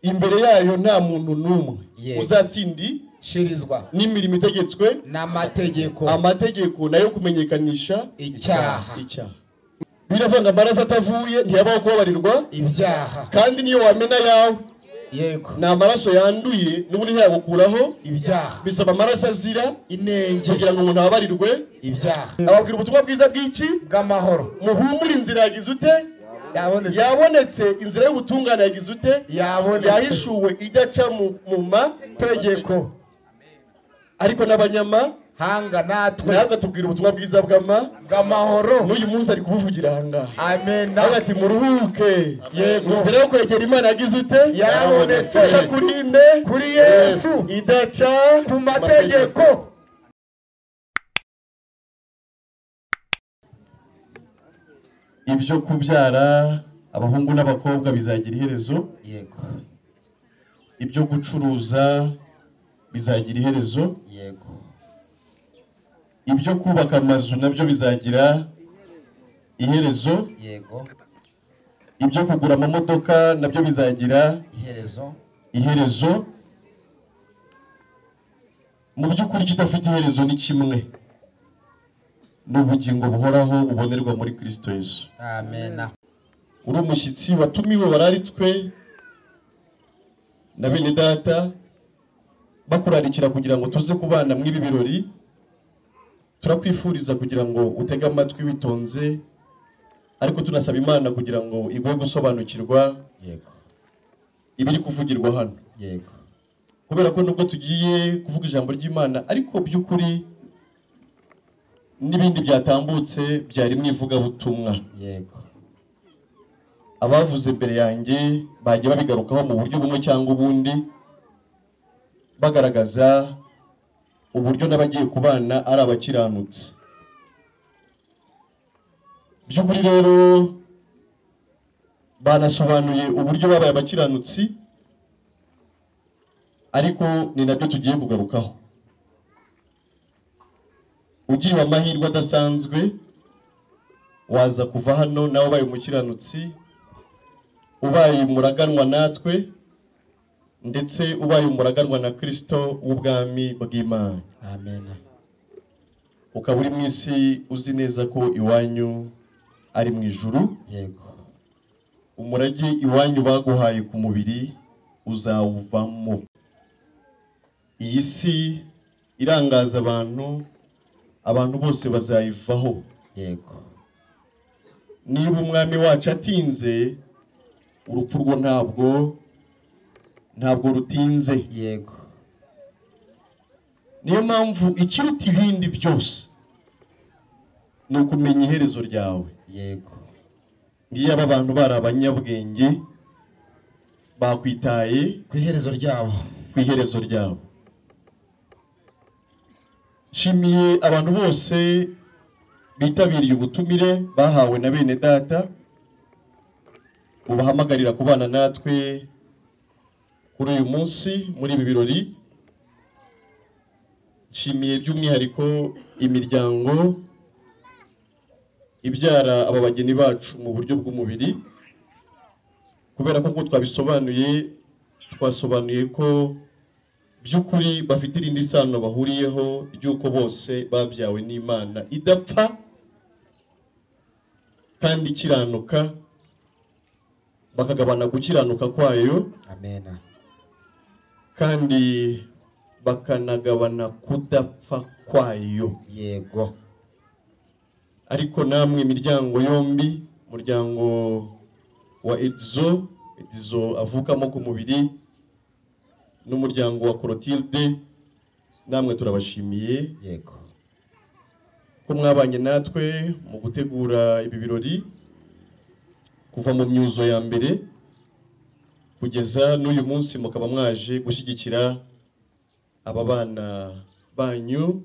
Imbere yayo nta muntu n'umwe uzatsindi shirizwa n'imirimo itegetswe n'amategeko. Amategeko nayo kumenyekanisha icyaha. Biravanga amaraso atavuye ntiyabaho kubabarirwa ibyaha, kandi niyo wamena yawe yego ni amaraso yanduye n'ubundi ntiyagukuraho ibyaha. Bisaba amaraso azira inenge kugira ngo umuntu ababarirwe ibyaha. Ababwira ubutumwa bwiza bw'iki? Bw'amahoro. Muhumure, inzira yagize ute? Yabonetse. Inzira y'ubutungane yagize ute? Yabonetse. Yahishuwe idaca mu mategeko. Ariko n'abanyama hanga natwe natwe tubwira ubutumwa bwiza bw'amahoro. N'uyu munsi ari kubuvugira ahangaha. Amen. Ati muruhuke. Yego. Inzira yo kwegera Imana yagize ute? Yarabonetse. Ica kuri nde? Kuri Yesu. Idaca ku mategeko. Ibyo kubyara abahungu n'abakobwa bizagira iherezo. Yego. Ibyo gucuruza bizagira iherezo. Yego. Ibyo kubaka amazu nabyo bizagira iherezo. Yego. Ibyo kugura amamodoka nabyo bizagira iherezo. Iherezo. Mu by'ukuri kidafite iherezo ni kimwe, n'ubugingo buhoraho bubonerwa muri Kristo Yesu. Amen. Uri umushyitsi watumiwe, wararitswe na bene data bakurarikira kugira ngo tuze kubana mw'ibi birori. Turakwifuriza kugira ngo utege amatwi witonze, ariko tunasaba Imana kugira ngo iguhe gusobanukirwa yego ibiri kuvugirwa hano. Yego. Kubera ko nubwo tugiye kuvuga ijambo ry'Imana, ariko by'ukuri n'ibindi byatambutse byari mwivugabutumwa. Yego. Abavuze mbere yanjye bagiye babigarukaho mu buryo bumwe cyangwa ubundi, bagaragaza uburyo n'abagiye kubana ari abakiranutsi. By'ukuri rero banasobanuye uburyo babaye abakiranutsi, ariko ni nabyo tugiye kugarukaho. Ugiriwe amahirwe adasanzwe waza kuva hano nawe ubaye umukiranutsi, ubaye umuraganwa natwe, ndetse ubaye umuraganwa na Kristo w'ubwami bw'Imana. Amen. Ukaba uri mu isi uzi neza ko iwanyu ari mu ijuru. Yego. Umurage iwanyu baguhaye ku mubiri uzawuvamo. Iyi si irangaza abantu, abantu bose bazayivaho. Yego. Niba umwami wacu atinze, urupfu rwo ntabwo rutinze. Yego. Niyo mpamvu ikiruta ibindi byose ni ukumenya iherezo ryawe. Yego. Ngiyo aba bantu bari abanyabwenge bakwitaye ku iherezo ryabo. Ku iherezo ryabo. Nshimiye abantu bose bitabiriye ubutumire bahawe na bene data, ubahamagarira kubana natwe kuri uyu munsi muri ibi birori. Nshimiye by'umwihariko imiryango ibyara aba bageni bacu mu buryo bw'umubiri, kubera ko twabisobanuye, twasobanuye ko by'ukuri bafite irindi sano bahuriyeho ry'uko bose babyawe n'Imana idapfa kandi ikiranuka, bakagabana gukiranuka kwayo. Amen. Kandi bakanagabana kudapfa kwayo. Yego. Ariko namwe imiryango yombi, umuryango wa Edizo, Edizo avukamo ku mubiri, n'umuryango wa Clotilde, namwe turabashimiye. Yego. Ko mwabanye natwe mu gutegura ibi birori kuva mu myuzo ya mbere kugeza n'uyu munsi, mukaba mwaje gushyigikira aba bana banyu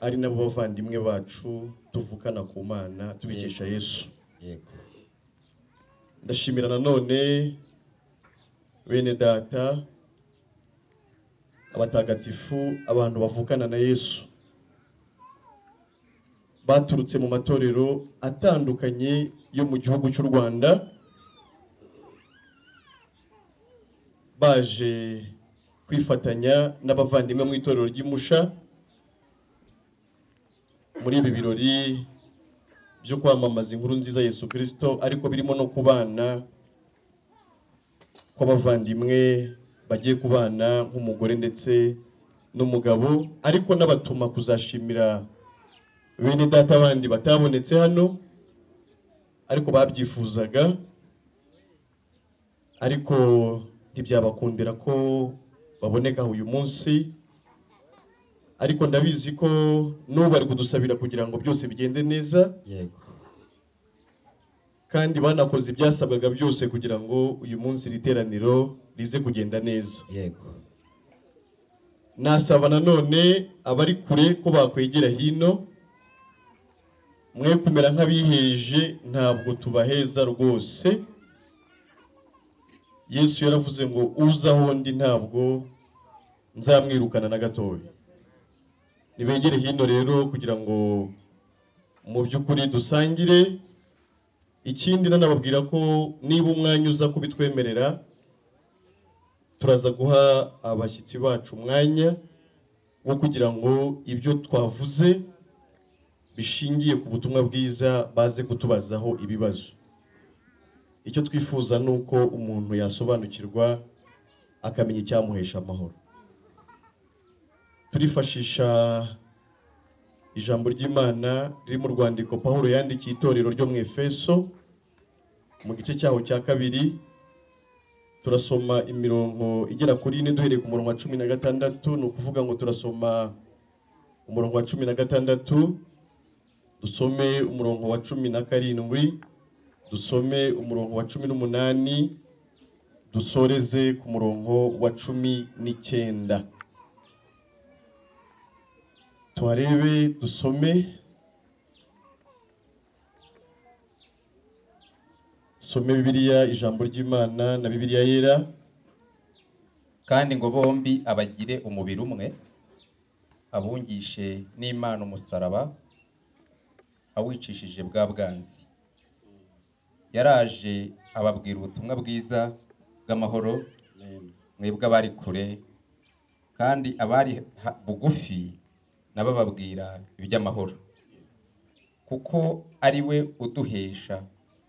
ari nabo bavandimwe bacu tuvukana ku Mana tubikesha Yesu. Yego. Ndashimira nanone bene data abatagatifu, abantu bavukana na Yesu baturutse mu matorero atandukanye yo mu gihugu cy'u Rwanda, baje kwifatanya n'abavandimwe mu itorero ry'Imusha muri ibi birori byo kwamamaza inkuru nziza Yesu Kristo, ariko birimo no kubana kw'abavandimwe bagiye kubana nk'umugore ndetse n'umugabo, ariko n'abatuma kuzashimira bene data bandi batabonetse hano ariko babyifuzaga, ariko ntibyabakundira ko baboneka uyu munsi. Ariko ndabizi ko n'ubu bari kudusabira kugira ngo byose bigende neza. Yego. Kandi banakoze ibyasabwaga byose kugira ngo uyu munsi riteraniro rize kugenda neza. Yego. Nasaba nanone abari kure ko bakwegera hino, mwe kumera nk'abiheje, ntabwo tubaheza rwose. Yesu yaravuze ngo uza aho ndi ntabwo nzamwirukana na gatoya. Nibegere hino rero kugira ngo mu by'ukuri dusangire. Ikindi nanababwira ko niba umwanya uza kubitwemerera, turaza guha abashyitsi bacu umwanya wo kugira ngo ibyo twavuze bishingiye ku butumwa bwiza baze kutubazaho ibibazo. Icyo twifuza ni uko umuntu yasobanukirwa akamenya icyamuhesha amahoro. Turifashisha ijambo ry'Imana riri mu rwandiko Pawulo yandikiye itorero ryo mu Efeso mu gice cyaho cya 2, turasoma imirongo igera kuri 4 duhereye ku murongo wa 16. Ni ukuvuga ngo turasoma umurongo wa 16, dusome umurongo wa 17, dusome umurongo wa 18, dusoreze ku murongo wa 19. Tuharebe dusome Bibiliya, ijambo ry'Imana na Bibiliya yera. Kandi ngo bombi abagire umubiri umwe, abungishe n'Imana umusaraba awicishije bwa bwanzi. Yaraje ababwira ubutumwa bwiza bw'amahoro, mwebwe abari kure kandi abari bugufi nabababwira iby'amahoro, kuko ari we uduhesha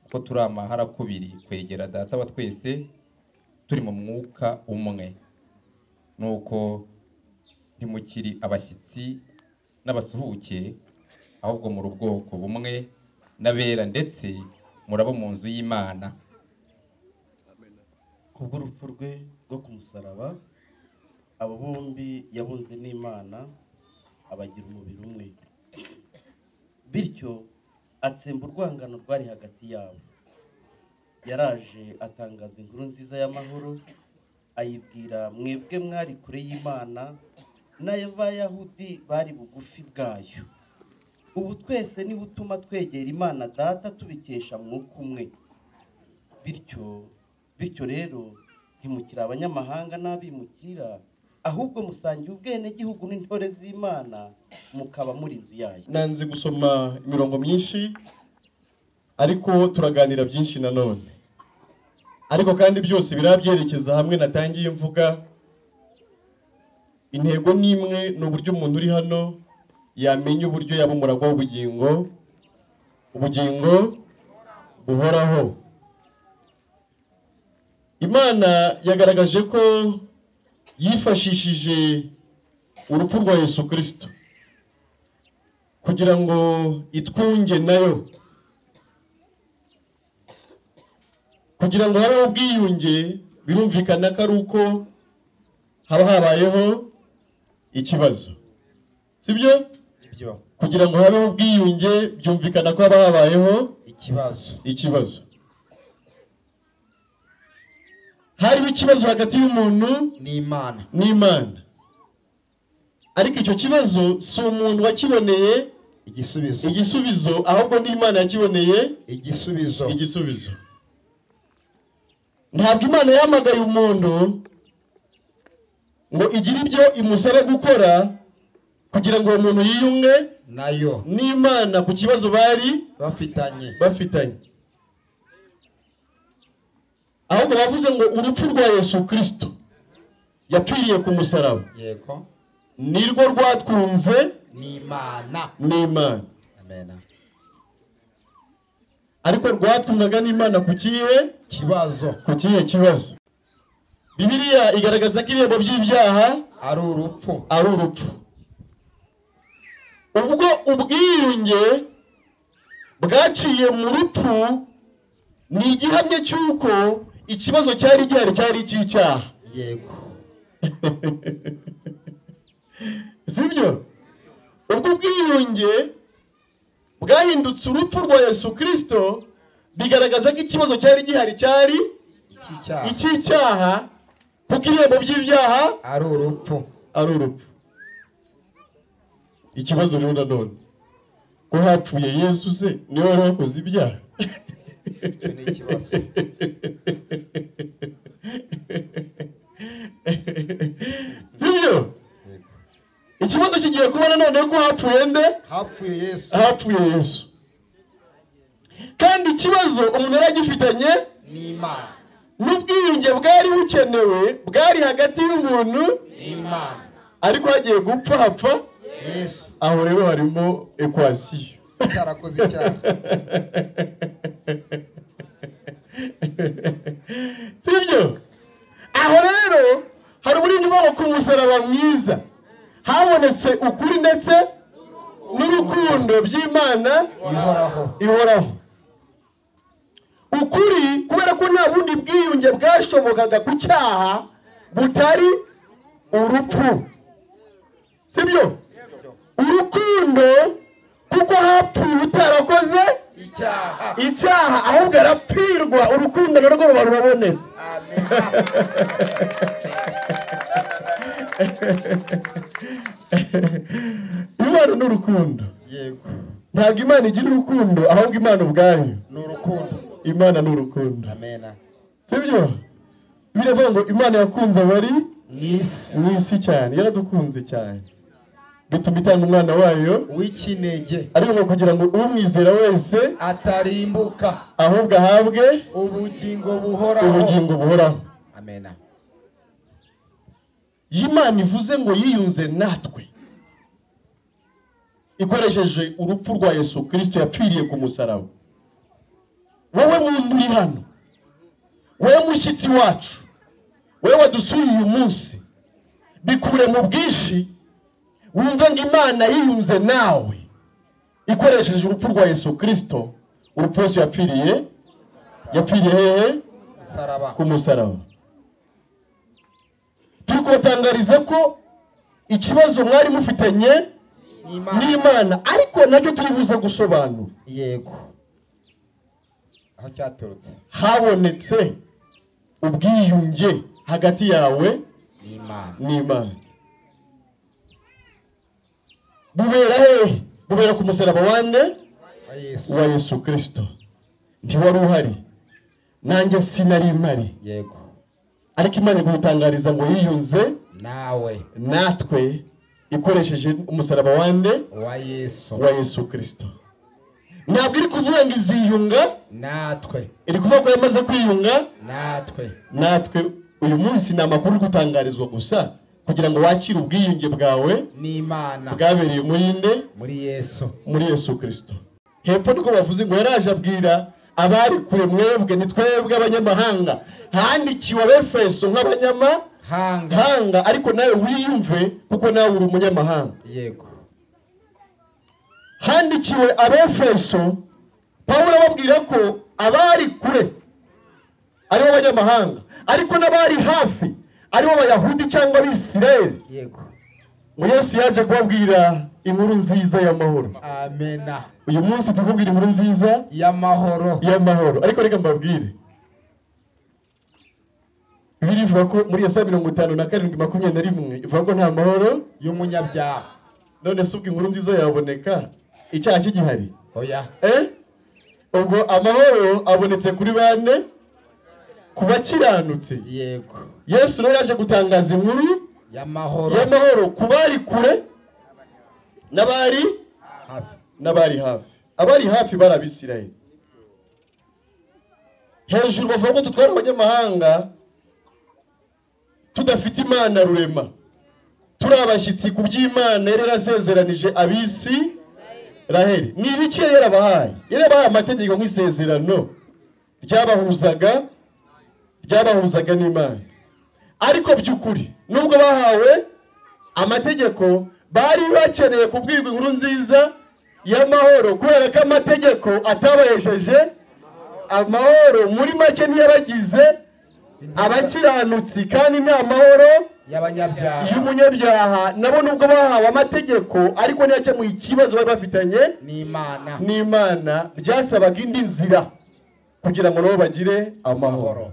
ko turi amahara kubiri kwegera Data wa twese turi mu mwuka umwe. Nuko ntimukiri abashyitsi n'abasuhuke, ahubwo muri ubwoko bumwe n'abera, ndetse murabo mu nzu y'Imana. Kubw'urupfu rwe rwo ku musaraba, abo bombi yabunze n'Imana abagira umubiri umwe, bityo atsemba urwangano rwari hagati yabo. Yaraje atangaza inkuru nziza y'amahoro, ayibwira mwebwe mwari kure y'Imana n'Abayahudi bari bugufi bwayo. Ubu twese niwe utuma twegera Imana Data tubikesha mwuka umwe. Bityo rero ntimukiri abanyamahanga n'abimukira, ahubwo musangiye ubwenegihugu n'intore z'Imana, mukaba muri inzu yayo. Nanze gusoma imirongo myinshi, ariko turaganira byinshi nanone, ariko kandi byose birabyerekeza hamwe natangiye mvuga. Intego nimwe, ni uburyo umuntu uri hano yamenya uburyo yaba umuragwa w'ubugingo, ubugingo buhoraho. Imana yagaragaje ko yifashishije urupfu rwa Yesu Kristo kugira ngo itwunge nayo, kugira ngo habeho ubwiyunge. Birumvikana ko ari uko haba habayeho ikibazo, sibyo? Ibyo. Kugira ngo habeho ubwiyunge byumvikana ko haba habayeho ikibazo. Hariho ikibazo hagati y'umuntu n'Imana. Ariko icyo kibazo si umuntu wakiboneye igisubizo, ahubwo n'Imana yakiboneye igisubizo. Ntabwo Imana yahamagaye umuntu ngo igire ibyo imusaba gukora kugira ngo uwo muntu yiyunge nayo n'Imana ku kibazo bari bafitanye. Ahubwo bavuze ngo urupfu rwa Yesu Kristo yapfiriye ku musaraba, yego, nirwo rwatwunze n'Imana. N'Imana. Amen. Ariko rwatwungaga n'Imana ku kihe kibazo? Ku kihe kibazo? Bibiliya igaragaza ko ibihembo by'ibyaha ari urupfu. Ari urupfu. Ubwo ubwiyunge bwaciye mu rupfu ni igihamya cy'uko ikibazo cyari gihari cyari icy'icyaha. Yego. Sibyo? Ubwo ubwiyunge bwahindutse urupfu rwa Yesu Kristo bigaragaza ko ikibazo cyari gihari cyari icy'icyaha, kuko ibihembo by'ibyaha ari urupfu. Ari urupfu. Ikibazo rero nanone ko hapfuye Yesu se niwe wari wakoze ibyaha? Icyo ni ikibazo. Sibyo? Ikibazo kigiye kuba nanone ko hapfuye nde? Hapfuye Yesu. Hapfuye Yesu. Kandi ikibazo umuntu yari agifitanye n'Imana, n'ubwiyunge bwari bukenewe bwari hagati y'umuntu n'Imana, ariko hagiye gupfa hapfa Yesu. Aho rero harimo ekwasiyo. Utarakoze icyaha. Sibyo? Aho rero hari umurindi uvuga ku musaraba mwiza habonetse ukuri ndetse n'urukundo by'Imana ihoraho. Ihoraho. Ukuri kubera ko nta bundi bwiyunge bwashobokaga ku cyaha butari urupfu. Sibyo? Urukundo kuko hapfuye utarakoze icyaha, ahubwo arapfirwa, urukundo narwo ruba rurabonetse. Imana ni urukundo. Yego. Ntabwo Imana igira urukundo, ahubwo Imana ubwayo ni urukundo. Imana ni urukundo. Amen. Sibyo? Biravuga ngo Imana yakunze abari mu isi cyane, yaradukunze cyane, bituma itanga umwana wayo w'ikinege, ariko kugira ngo umwizera wese atarimbuka, ahubwo ahabwe ubugingo buhoraho. Ubugingo buhoraho. Amen. Imana ivuze ngo yiyunze natwe ikoresheje urupfu rwa Yesu Kristo yapfiriye ku musaraba. Wowe muntu uri hano, wowe mushyitsi wacu, wowe wadusuye uyu munsi, bikure mu bwinshi wumve ngo Imana yiyunze nawe ikoresheje urupfu rwa Yesu Kristo. Urupfu Yesu yapfiriye hehe? Ku musaraba. Turi kubatangariza ko ikibazo mwari mufitanye n'Imana, ariko nacyo turi buze gusobanura. Yego. Aho cyaturutse habonetse ubwiyunge hagati yawe n'Imana. Bubera hehe? Bubera ku musaraba wande? Wa Yesu Kristo. Ntiwari uhari, nanjye sinari mpari. Yego. Ariko Imana igutangariza ngo yiyunze nawe natwe ikoresheje umusaraba wande? Wa Yesu Kristo. Ntabwo iri kuvuga ngo iziyunga natwe, iri kuvuga ko yamaze kwiyunga natwe. Natwe uyu munsi ni amakuru gutangarizwa gusa kugira ngo wakire ubwiyunge bwawe n'Imana bwabereye muri nde? Muri Yesu. Muri Yesu Kristo. Hepfo niko bavuze ngo yaraje abwira abari kure, mwebwe ni twebwe abanyamahanga. Handikiwe Abefeso nk'abanyamahanga, ariko nawe wiyumve kuko nawe uri umunyamahanga. Yego. Handikiwe Abefeso, Pawulo ababwira ko abari kure aribo abanyamahanga, ariko n'abari hafi aribo Abayahudi cyangwa Abisirayeli. Yego. Ngo Yesu yaje kubabwira inkuru nziza y'amahoro. Amena. Uyu munsi tukubwira inkuru nziza y'amahoro. Y'amahoro. Ariko reka mbabwire, Bibiliya ivuga ko muri Yesaya 57:21 ivuga ko nta mahoro y'umunyabyaha. None se ubwo inkuru nziza yaboneka icyaha kigihari? Oya. Ubwo amahoro abonetse kuri bane? Ku bakiranutse. Yego. Yesu rero yaje gutangaza inkuru y'amahoro. Y'amahoro ku bari kure n'abari hafi. N'abari hafi. Abari hafi bari Abisirayeli. Hejuru bavuga ko tutwara abanyamahanga Tudafite Imana rurema, turi abashyitsi ku by'Imana yari yarasezeranije abisi Raheli. Ni ibiki yari yarabahaye? Yari yarabahaye amategeko nk'isezerano ryabahuzaga n'Imana. Ariko by'ukuri nubwo bahawe amategeko, bari bakeneye kubwirwa inkuru nziza y'amahoro, kubera ko amategeko atabahesheje amahoro. Muri make ntiyabagize abakiranutsi, kandi nta mahoro y'abanyabyaha. Y'umunyabyaha nabo nubwo bahawe amategeko, ariko ntiyakemuye ikibazo bari bafitanye n'Imana. Byasabaga indi nzira kugira ngo nabo bagire amahoro,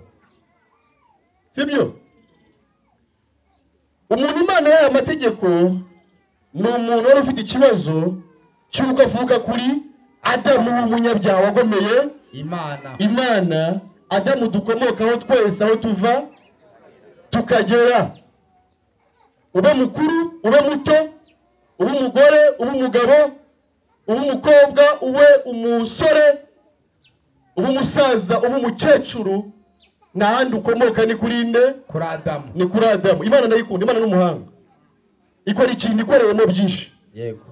sibyo? Umuntu Imana yahaye amategeko ni umuntu wari ufite ikibazo cy'uko avuka kuri Adamu w'umunyabyaha wagomeye Imana. Adamu dukomokaho twese, aho tuva tukagera, ube mukuru ube muto, ube umugore ube umugabo, ube umukobwa ube umusore, ube umusaza ube umukecuru, nta handi ukomoka ni kuri nde? Kuri Adamu. Ni kuri Adamu. Imana ndayikunda, Imana n'umuhanga, ikora ikintu ikorewemo byinshi. Yego,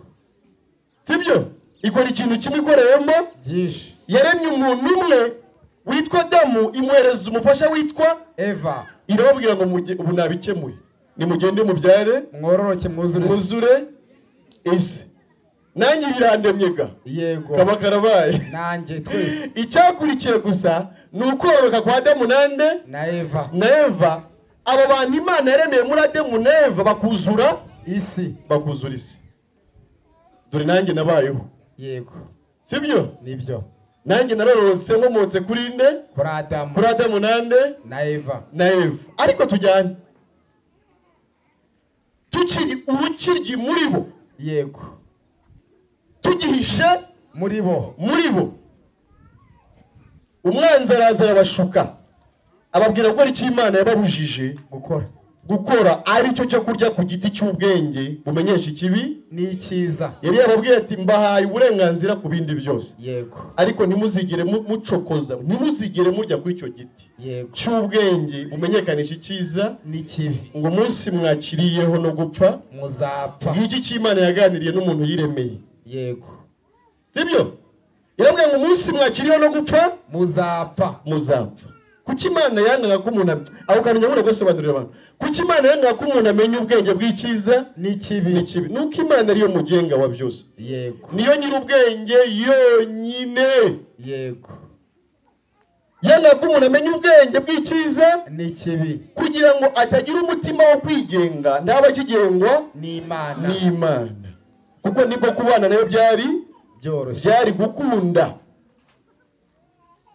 sibyo? Ikora ikintu kimwe ikorewemo byinshi. Yaremye umuntu umwe witwa Adamu, imuhereza umufasha witwa Eva, irababwira ngo ubu nabikemuye, nimugende mubyare mwororoke mwuzure isi. Nanjye birandemye ga. Yego, kaba karabaye nanjye twese. Icyakurikiye gusa ni ukororoka kwa Adamu nande na Eva. Na Eva. Abo bantu Imana yaremeye muri Adamu na Eva bakuzura isi, bakuzura isi. Dore nanjye nabayeho. Yego, sibyo? Nibyo. Nanjye narorotse nkomotse kuri nde? Kuri Adamu. Kuri Adamu nande na Eva. Na Eva. Ariko tujyane tukiri urukiryi muri bo. Yego, tugihishe muri bo. Muri bo umwanzi araza arabashuka, ababwira gukora icyo Imana yababujije gukora, aricyo cyo kurya ku giti cy'ubwenge bumenyesha ikibi n'icyiza. Yari yababwiye ati mbahaye uburenganzira ku bindi byose. Yego, ariko ntimuzigere mucokoza, ntimuzigere murya ku icyo giti cy'ubwenge bumenyekanisha icyiza n'ikibi, ngo umunsi mwakiriyeho no gupfa muzapfa. Ngiki cy'Imana yaganiriye n'umuntu yiremeye. Yego, sibyo? Yarabwiye ngo umunsi mwakiriyeho no gupfa muzapfa. Muzapfa. Kuki Imana yangaga ko umuntu, aho kantu nyabura gusobanurira abantu, kuki Imana yangaga ko umuntu amenya ubwenge bw'icyiza n'ikibi? Nuko Imana ariyo mugenga wa byose. Yego, niyo nyir'ubwenge yonyine. Yego, yangaga ko umuntu amenya ubwenge bw'icyiza n'ikibi, kugira ngo atagira umutima wo kwigenga, ntaba akigengwa n'Imana. N'Imana, kuko nibwo kubana nayo byari byoroshye, byari gukunda.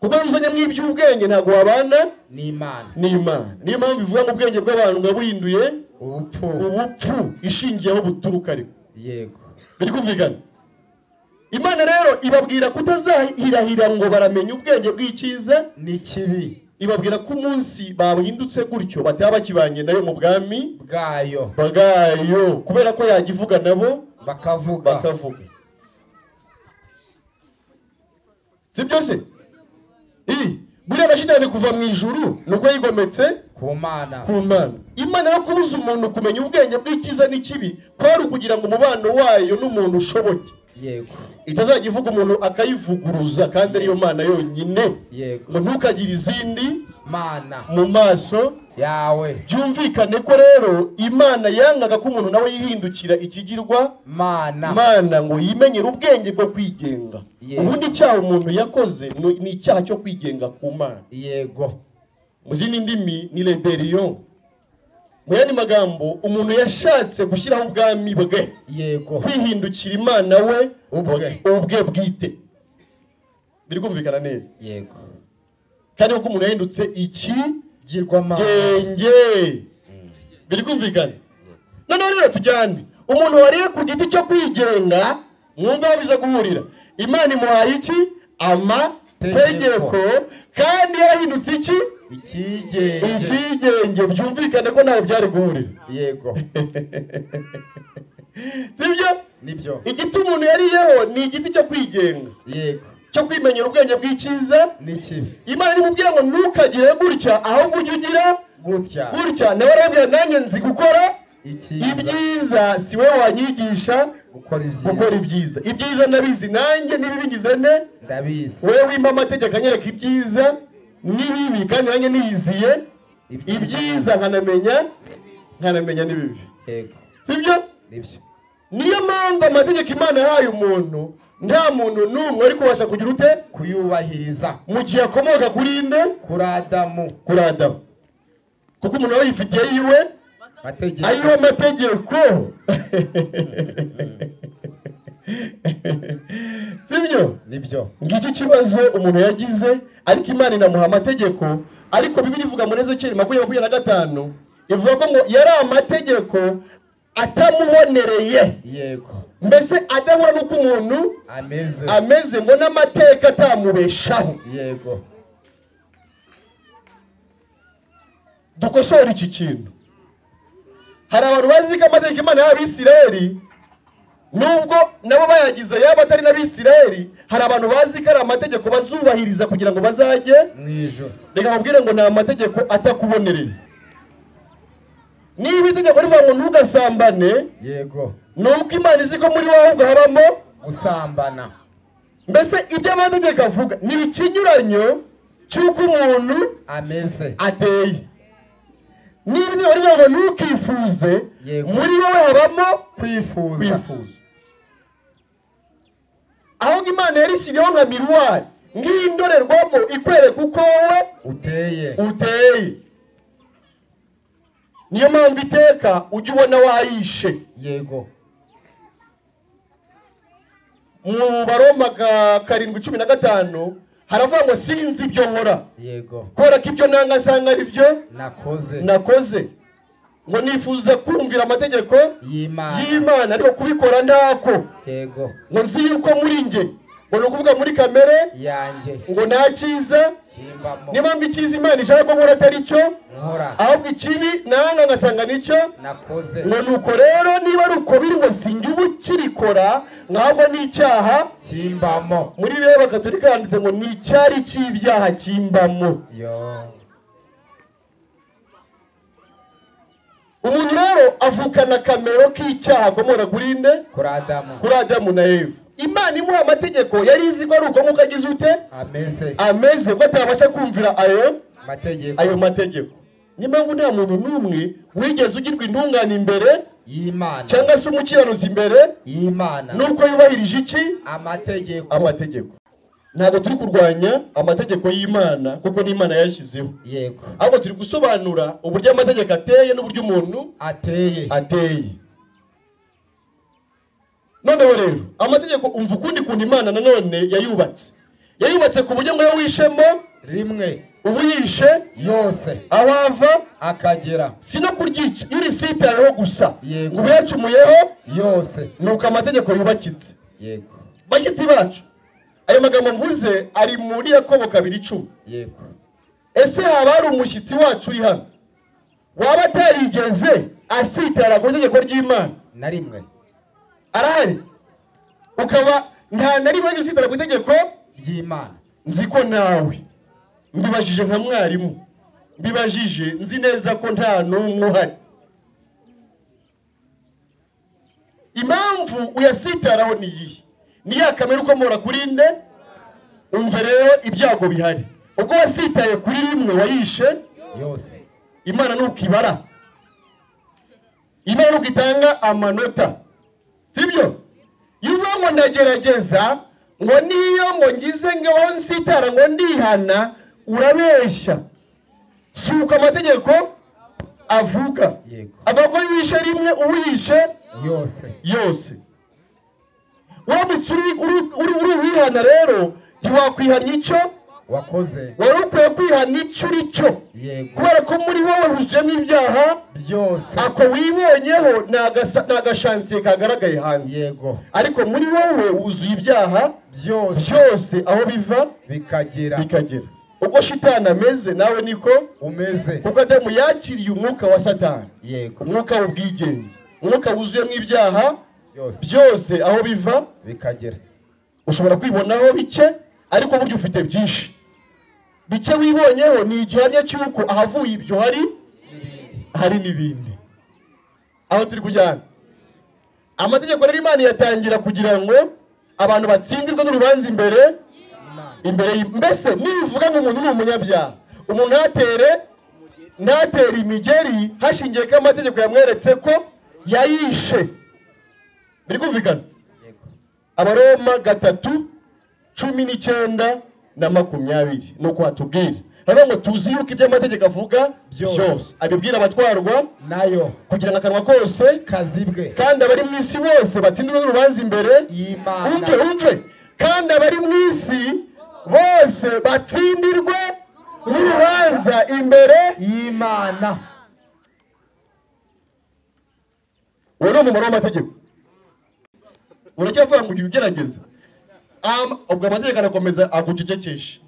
Kuko uzanye mw'iby'ubwenge ntabwo wabana n'Imana. N'Imana. Niyo mpamvu ivuga ngo ubwenge bw'abantu ngabuhinduye ubupfu, ubupfu ishingiyeho buturuka. Ariko yego, biri kumvikana. Imana rero ibabwira kutazahirahira ngo baramenya ubwenge bw'icyiza n'ikibi, ibabwira ko umunsi bahindutse gutyo bataba bakibanye nayo mu bwami bwayo, kubera ko yagivuga nabo bakavuga. Sibyo se? Buriya gashitani kuva mu ijuru nuko yigometse ku Mana. Ku Mana. Imana yo kubuza umuntu kumenya ubwenge bw'icyiza n'ikibi kwari ukugira ngo umubano wayo n'umuntu ushoboke. Yego, itazajya ivuga umuntu akayivuguruza, kandi ariyo Mana yonyine. Yego, ngo ntukagire izindi mana mu maso yawe. Byumvikane ko rero Imana yangaga ko umuntu nawe yihindukira ikigirwa mana ngo yimenyere ubwenge bwo kwigenga. Ubundi icyaha umuntu yakoze ni icyaha cyo kwigenga ku Mana. Yego, mu zindi ndimi ni rebellion. Mu yandi magambo, umuntu yashatse gushyiraho ubwami bwe. Yego, kwihindukira Imana we ubwe bwite. Biri kumvikana neza? Yego, kandi ko umuntu yahindutse iki girwamana. Biri kumvikana? Noneho rero tujyane, umuntu wariye ku giti cyo kwigenga, mwumva aho biza guhurira. Imana imuhaye iki? Amategeko. Kandi yarahindutse iki? Ikigenge. Byumvikane ko ntawe byari guhurira. Yego, sibyo? Nibyo. Igiti umuntu yariyeho ni igiti cyo kwigenga. Yego, cyo kwimenyera ubwenge bw'icyiza n'ikibi. Imana imubwira ngo ntukagire gutya, ahubwo ujye ugira Gutya. Gutya nawe arabwira nanjye nzi gukora ibyiza, si wowe wanyigisha gukora ibyiza. Ibyiza ndabizi nanjye n'ibibigize nte ndabizi. Wowe wimpa amategeko anyereka ibyiza n'ibibi, kandi nanjye niyiziye ibyiza nkanamenya n'ibibi. Yego. Sibyo? Nibyo. Niyo mpamvu amategeko Imana yahaye umuntu nta muntu n'umwe ari kubasha kugira ute kuyubahiriza mu gihe akomoka kuri nde? Kuri Adamu. Kuri Adamu. Kuko umuntu aba yifitiye yiwe mategeko, ayiwe amategeko. Sibyo? Nibyo. Ngiki kibazo umuntu yagize, ariko Imana inamuha amategeko. Ariko Bibiliya ivuga muri Ezekiyeli 25 ivuga ko ngo yari amategeko atamubonereye. Yego. Mbese adahura n'uko umuntu ameze, ngo n'amateka atamubeshaho. Yego. Dukosora iki kintu. Hari abantu bazi ko amategeko Imana y'Abisirayeli, nubwo nabo bayagize yaba atari n'Abisirayeli, hari abantu bazi ko ari amategeko bazubahiriza kugira ngo bazajye mu ijuru. Reka nkubwire ngo ni amategeko atakubonereye. Niba itegeko rivuga ngo ntugasambane, yego, nuko Imana izi ko muri wowe ahubwo habamo gusambana. Mbese ibyo amategeko avuga ni ikinyuranyo cy'uko umuntu ameze ateye. Niba itegeko rivuga ngo ntukifuze, muri wowe habamo kwifuza. Ahubwo Imana yarishyiriyeho nka miruwari, nk'indorerwamo ikwereka uko wowe uteye. Niyo mpamvu iteka ujya ubona wayishe. Yego. Mu Baroma 7:15 haravuga ngo sinzi ibyo nkora. Yego. Kubera ko ibyo nanga nsanga ari byo nakoze. Ngo nifuza kumvira amategeko y'Imana, ariko kubikora ntako. Yego. Ngo nzi yuko muri nge, ngo ni ukuvuga muri kamere yanjye, ngo nta cyiza kimbamo. Niba mbi icyiza Imana ishaka ko nkora atari cyo nkora, ahubwo ikibi nanga ngasanga nicyo nakoze. Ngo nuko rero niba ari uko biri, ngo sinjye uba ukirikora, ntabwo ni icyaha kimbamo. Muri Bibiliya Gatolika handitse ngo ni icyari cy'ibyaha kimbamo. Umuntu rero avukana kamero k'icyaha akomora kuri nde? Kuri Adamu. Kuri Adamu na Eva. Imana imuha amategeko yari izi ko ari uko nk'uko agize ute ameze, ko atabasha kumvira ayo mategeko. Niyo mpamvu nta muntu n'umwe wigeze ugirwa intungane imbere y'Imana cyangwa se umukiranutsi imbere y'Imana, nuko yubahirije iki? Amategeko. Ntabwo turi kurwanya amategeko y'Imana kuko n'Imana yayashyizeho. Yego. Ahubwo turi gusobanura uburyo amategeko ateye n'uburyo umuntu ateye. Noneho rero amategeko umva ukundi kuntu Imana nanone yayubatse. Yayubatse ku buryo ngo iyo wishemo rimwe ubu yishe yose, aho ava akagera. Si no kuryica, iyo urisitayeho gusa Yego. ngo uyacumuyeho yose, nuko amategeko yubakitse. Yego. Bashyitsi bacu, ayo magambo mvuze ari muri Yakobo 2:10. Yego. Ese haba hari umushyitsi wacu uri hano waba atarigeze asitara ku itegeko ry'Imana na rimwe? Arahari. Ukaba nta na rimwe usitara ku itegeko ry'Imana. Nzi ko nawe mbibajije nka mwarimu, mbibajije nzi neza ko nta n'umwe uhari. Impamvu uyasitaraho ni iyihe? Ni ya kamere ukomora kuri nde? Umva rero ibyago bihari. Ubwo wasitaye kuri rimwe wayishe yose. Imana nuko ibara, Imana nuko itanga amanota. Sibyo? Iyo uvuga ngo ndagerageza, ngo niyo ngo ngize ngo nsitara ngo ndihana, urabeshya. Si uko amategeko avuga. Yego. Avuga ko wishe rimwe uwishe yose. Uramutse uri wihana rero, ntiwakwihana icyo wakoze. Wari ukwiye kwihana icyo uri cyo. Yego. Kubera ko muri wowe huzuyemo ibyaha byose. Ako wibonyeho ni agashansiye kagaragaye hanze. Yego. Ariko muri wowe wuzuye ibyaha byose, aho biva bikagera. Ubwo shitani ameze nawe niko umeze. Kuko Adamu yakiriye umwuka wa Satani. Yego. Umwuka w'ubwigenge, umwuka wuzuyemo ibyaha byose, aho biva bikagera. Ushobora kwibonaho bike, ariko burya ufite byinshi. Bike wibonyeho ni igihamya cy'uko ahavuye ibyo hari Hari n'ibindi aho turi kujyana. Amategeko rero Imana yatangira kugira ngo abantu batsindirwe n'urubanza imbere mbese nivuga ngo umuntu ni umunyabyaha, umuntu ntatere imigeri hashingiye ko amategeko yamweretse ko yayishe. Biri kumvikana? Abaroma 3:19 na 20 nuko hatubwira. Haravuga ngo tuzi yuko ibyo amategeko avuga byose abibwira abatwarwa nayo, kugira ngo akanwa kose kazibwe, kandi abari mu isi bose batsindirwe n'urubanza imbere y'Imana. Umve, kandi abari mu isi bose batsindirwe n'urubanza imbere y'Imana. Uwo ni umumaro w'amategeko. Uracyavuga ngo ujye ugerageza, ubwo amategeko arakomeza agucecekesha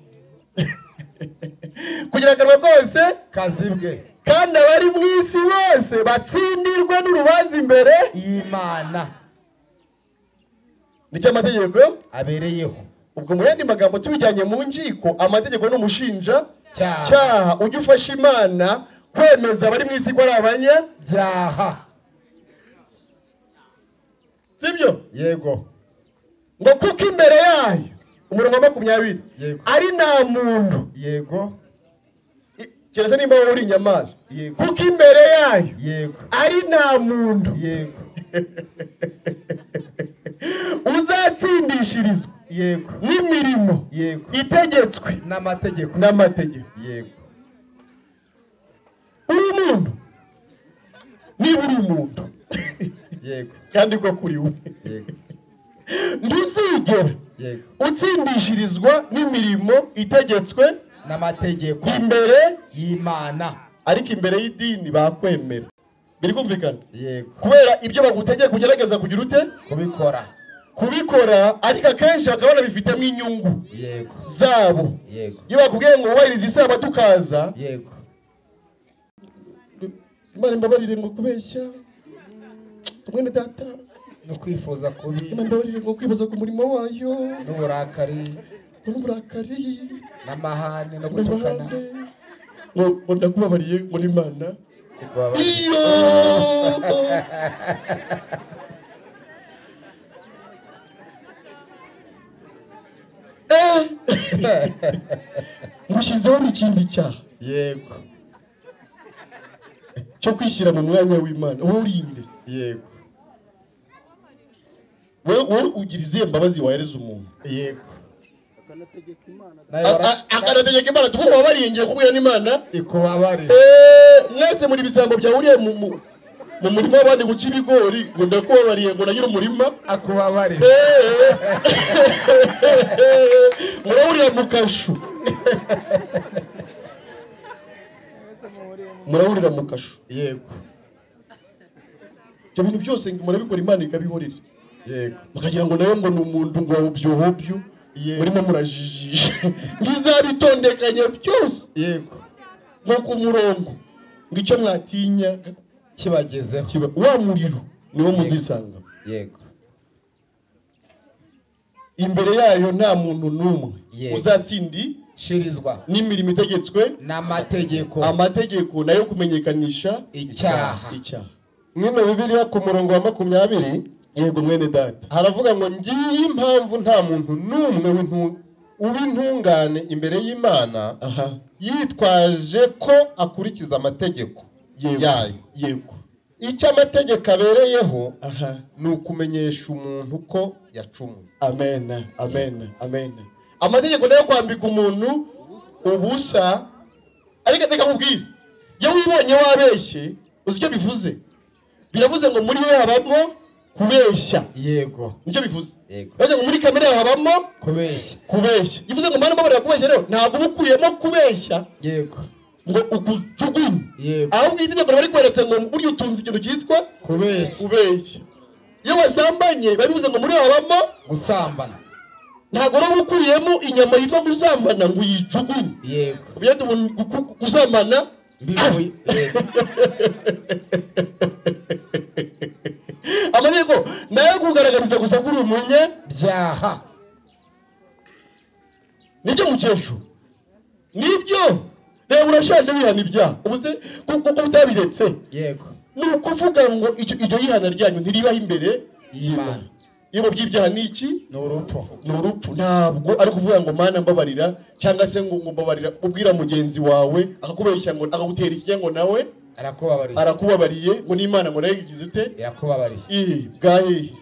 kugira akanwa kose kazibwe, kandi abari mu isi bose batsindirwe n'urubanza imbere y'Imana. Nicyo amategeko abereyeho. Ubwo mu yandi magambo tubijyanye mu nkiko, amategeko ni umushinja cyaha ujya ufasha Imana kwemeza abari mu isi ko ari abanyabyaha. Sibyo? Yego. Ngo kuko imbere yayo, umurongo wa 20, ari nta muntu. Yego. Keretse nimba wowe uri inyamaswa. Yego. Kuko imbere yayo, yego, ari nta muntu, yego, uzatsindishirizwa, yego, n'imirimo, yego, itegetswe n'amategeko, n'amategeko. Yego. Uri umuntu, niba uri umuntu, yego, kandi ko kuri we, yego, ntuzigera yego utsindishirizwa n'imirimo itegetswe n'amategeko imbere y'Imana. Ariko imbere y'idini bakwemera. Biri kumvikana? Yego. Kubera ibyo bagutegeka ugerageza kugira ute? Kubikora. Kubikora, ariko akenshi bakabona bifitemo inyungu. Yego. Zabo. Yego. Iyo bakubwiye ngo wubahirize isabato ukaza, yego, Imana imbabarire ngo kubeshya, mwene data, no kwifuza kubi, Imana imbabarire ngo kwibaza ku murimo wayo, n'uburakari, n'amahane no gutukana, ngo ndakubabariye ngo n'Imana ikubabarire. Iyo mushyizeho n'ikindi cyaha. Yego. Cyo kwishyira mu mwanya w'Imana, wowe urinde. Yego. Wowe ugira izihe mbabazi wahereza umuntu? Yego. Akanategeka Imana, tukubabariye ngiye kubwira n'Imana ikubabarire. Mwese muri bisambo byahuriye mu murima w'abandi guca ibigori, ngo ndakubabariye ngo nagira umurima akubabarire. Murahurira mu kashu. Murahurira mu kashu. Yego. Ibyo bintu byose murabikora Imana ikabihorera. Yego. Mukagira ngo nawe ngo ni umuntu ngo hobyo. Murimo murajijisha. Ngizabitondekanye byose. Yego. Ngo ku murongo. Ngo icyo mwatinya kibagezeho. Wa muriro niwo muzisanga. Yego. Imbere yayo nta muntu n'umwe uzatsindi shirizwa n'imirimo itegetswe n'amategeko. Amategeko nayo kumenyekanisha icyaha. Mwino Bibiliya ku murongo wa 20, yego mwene data, haravuga ngo ngiyi impamvu nta muntu n'umwe w'intungane imbere y'Imana yitwaje ko akurikiza amategeko yayo. Yego. Icyo amategeko abereyeho ni ukumenyesha umuntu ko yacumuye. Amen, amen, amen. Amategeko nayo kwambika umuntu ubusa. Ariko reka nkubwire, iyo wibonye wabeshye uzi icyo bivuze? Biravuze ngo muri we habamo kubeshya. Yego. Nicyo bivuze. Yego. Bivuze ngo muri kamere yawe habamo kubeshya. Kubeshya. Bivuze ngo mana mbabarira kubeshya rero ntabwo uba ukuyemo kubeshya. Yego. Ngo ukujugunye. Yego. Ahubwo itegeko bari kweretse ngo burya utunze ikintu cyitwa kubeshya. Kubeshya. Iyo wasambanye babivuze ngo muri habamo gusambana. Ntabwo uba ukuyemo inyama yitwa gusambana ngo uyijugunye. Yego. Ubwo gusambana mbivuye. Yego. Amategeko nayo kugaragariza gusa kuri umunyabyaha. Nibyo mukecuru. Nibyo. Reba urashaje wihana ibyaha, ubuze kuko utabiretse. Yego. Ni ukuvuga ngo iryo yihana ryanyu ntiribaho imbere y'Imana. Iyo by'ibyaha ni iki? Ni urupfu. Ni urupfu. Ntabwo ari kuvuga ngo Mana mbabarira, cyangwa se ngo mbabarira ubwira mugenzi wawe akakubeshya ngo akagutera ikinya ngo nawe arakubabariye, arakubabariye ngo n'Imana ngo nayo igize ute? Irakubabariye. Bwahehe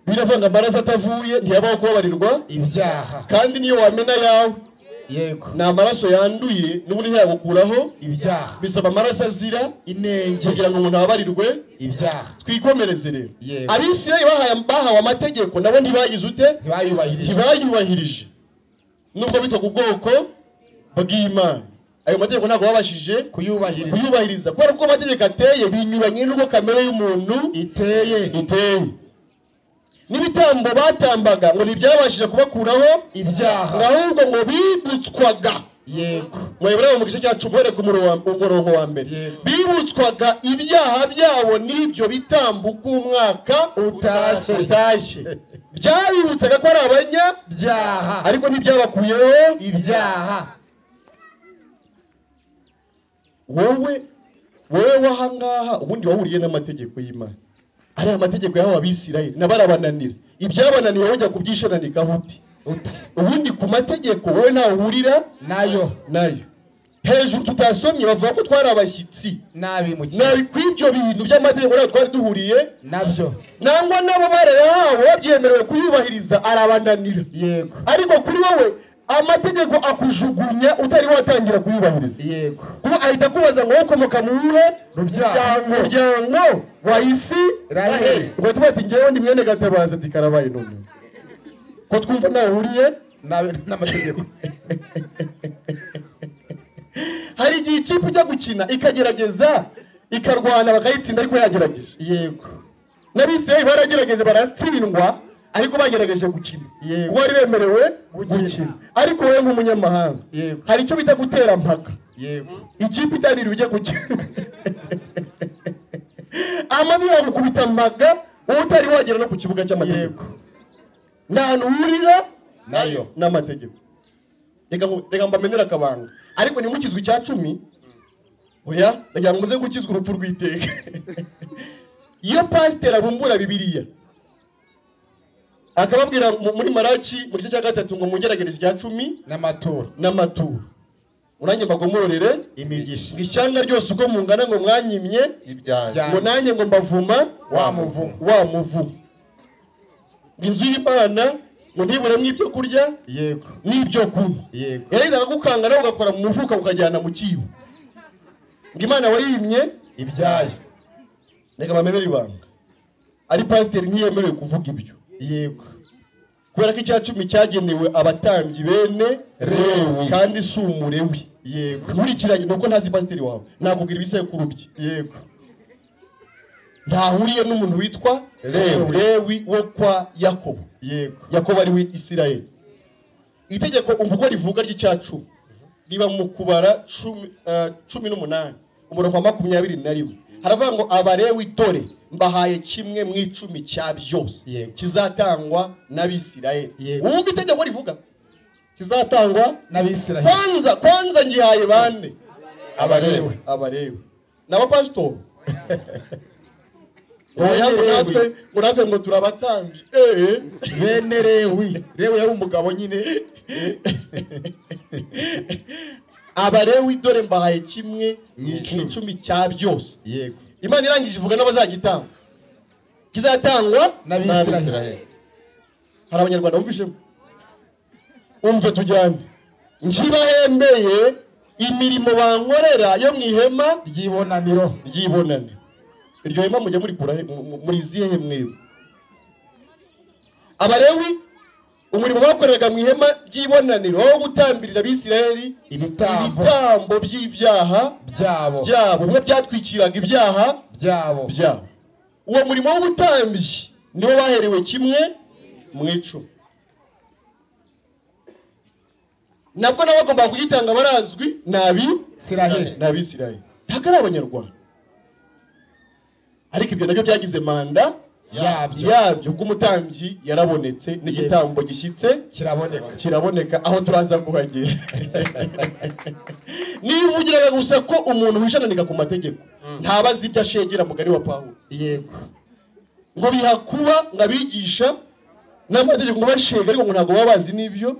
biravanga amaraso atavuye ntiyabaho kubabarirwa ibyaha, kandi niyo wamena yawe. Yego. Ni amaraso yanduye n'ubundi ntiyagukuraho ibyaha. Bisaba amaraso azira inenge kugira ngo umuntu ababarirwe ibyaha. Twikomereze rero. Yego. Abisirayeli bahawe amategeko nabo ntibagize ute? Ntibayubahirije. Ntibayubahirije. Nubwo bitwa ku bwoko bw'Imana, ayo mategeko ntabwo babashije kuyubahiriza, kubera ko amategeko ateye binyuranye n'uko kamere y'umuntu iteye. N'ibitambo batambaga ngo ntibyabashije kubakuraho ibyaha, ahubwo ngo bibutswaga. Yego. Mwebwe mu gice cya 10 uhereye ku murongo wa mbere, bibutswaga ibyaha byabo n'ibyo bitambo uko umwaka utashye. Byabibutsaga ko ari abanyabyaha, ariko ntibyabakuyeho ibyaha. Wowe wahangaha ubundi wahuriye n'amategeko y'Imana. Ari amategeko yahawe Abisirayeli nabarabananira, ibyabananiye wowe ujya kubyishananikaho uti ubundi ku mategeko wowe ntawe uhurira nayo. Hejuru tutasomye bavuga ko twari abashyitsi n'abimukira, nabi kw'ibyo bintu by'amategeko nawe twari duhuriye nabyo, nangwa nabo barayahawe babyemerewe kuyubahiriza arabananira. Yego. Ariko kuri wowe amategeko akujugunya utari watangira kuyubahiriza. Yego. Kuba ahita kubaza ngo ukomoka mu wuhe muryango wa Isirayeli, ngo tuba ati ngewe ndi mwene Gatabazi, ati karabaye none ko twumva nawe uhuriye n'amategeko. Hari igihe ikipe ujya gukina ikagerageza ikarwana bakayitsinda, ariko yagerageje. Yego. N'Abisirayeli baragerageje baratsindwa, ariko bagerageje gukina. Yego. Kuko bari bemerewe gukina. Ariko wowe nk'umunyamahanga, Yego, hari icyo bita gutera mpaka. Yego. Ikipe itarira ujya gukina, amazi yagukubita mpaga wowe utari wagera no ku kibuga cy'amategeko. Nta hantu uhurira nayo n'amategeko. Reka mbamenere akabanga, ariko ntimukizwe icya 10. Oya, ndagira ngo muze gukizwa urupfu rw'iteka. Iyo pasiteri abumbura Bibiliya akababwira muri Maraki mu gice cya 3 ngo mugeragereje icya 10 n'amaturo, uranjye mbagomorere imigisha, ishyanga ryose uko mungana ngo mwanyimye ibyanjye, ngo nanjye ngo mbavuma wa muvumo, inzu y'Imana ngo ntiburemo ibyo kurya. Yego. N'ibyo kunywa. Yego. Yahizaga gukanga nawe ugakora mu mufuka ukajyana mu kibo, ngo Imana wayimye ibyayo. Reka bamenere ibanga, ari pasiteri ntiyemerewe kuvuga ibyo. Yego. Kubera ko icya 10 cyagenewe abatambyi bene Lewi, kandi si umurewi. Yego. Nkurikiranye nuko ntazi pasiteri wawe, nakubwira ibisekuru bye. Yego. Ntahuriye n'umuntu witwa Lewi wo kwa Yakobo. Yego. Yakobo ari we Isirayeli. Itegeko umva uko rivuga ry'icya 10 riba mu kubara 18 umurongo wa 21, haravuga ngo Abalewi dore mbahaye kimwe mu 10 cya byose kizatangwa n'Abisirayeli. Wumva itegeko rivuga kizatangwa n'Abisirayeli. Kwanza ngihaye bande? Abalewi. Abalewi n'abapasitori. Ngo natwe ngo turabatambye. Bene Lewi. Lewi yari umugabo nyine. Abalewi dore mbahaye kimwe mu 10 cya byose. Yego. Imana irangije ivuga n'abazagitanga kizatangwa n'Abisirayeli. Hari abanyarwanda bumvishemo, umve tujyane, nkibahembeye imirimo bankorera yo mu ihema ry'ibonaniro. Iryo hema mujya murikura muri izihe mwebwe? Abalewi umurimo bakoreraga mu ihema ry'ibonaniro wo gutambirira Abisirayeli ibitambo by'ibyaha byabo, bimwe byatwikiraga ibyaha byabo. Uwo murimo w'ubutambyi niwo baherewe kimwe mu 10. Nabwo nabo bagomba kugitanga barazwi n'Abisirayeli, ntabwo ari Abanyarwanda. Ariko ibyo nabyo byagize manda Yabyo, kuko umutambyi yarabonetse n'igitambo gishyitse kiraboneka. Aho turaza kuhagera. Nivugiraga gusa ko umuntu wijananika ku mategeko ntabazi ibyo ashegera, mugari wa Pawulo. Yego. Ngo bihakuba ngo abigisha n'amategeko ngo bashega, ariko ngo ntabwo baba bazi n'ibyo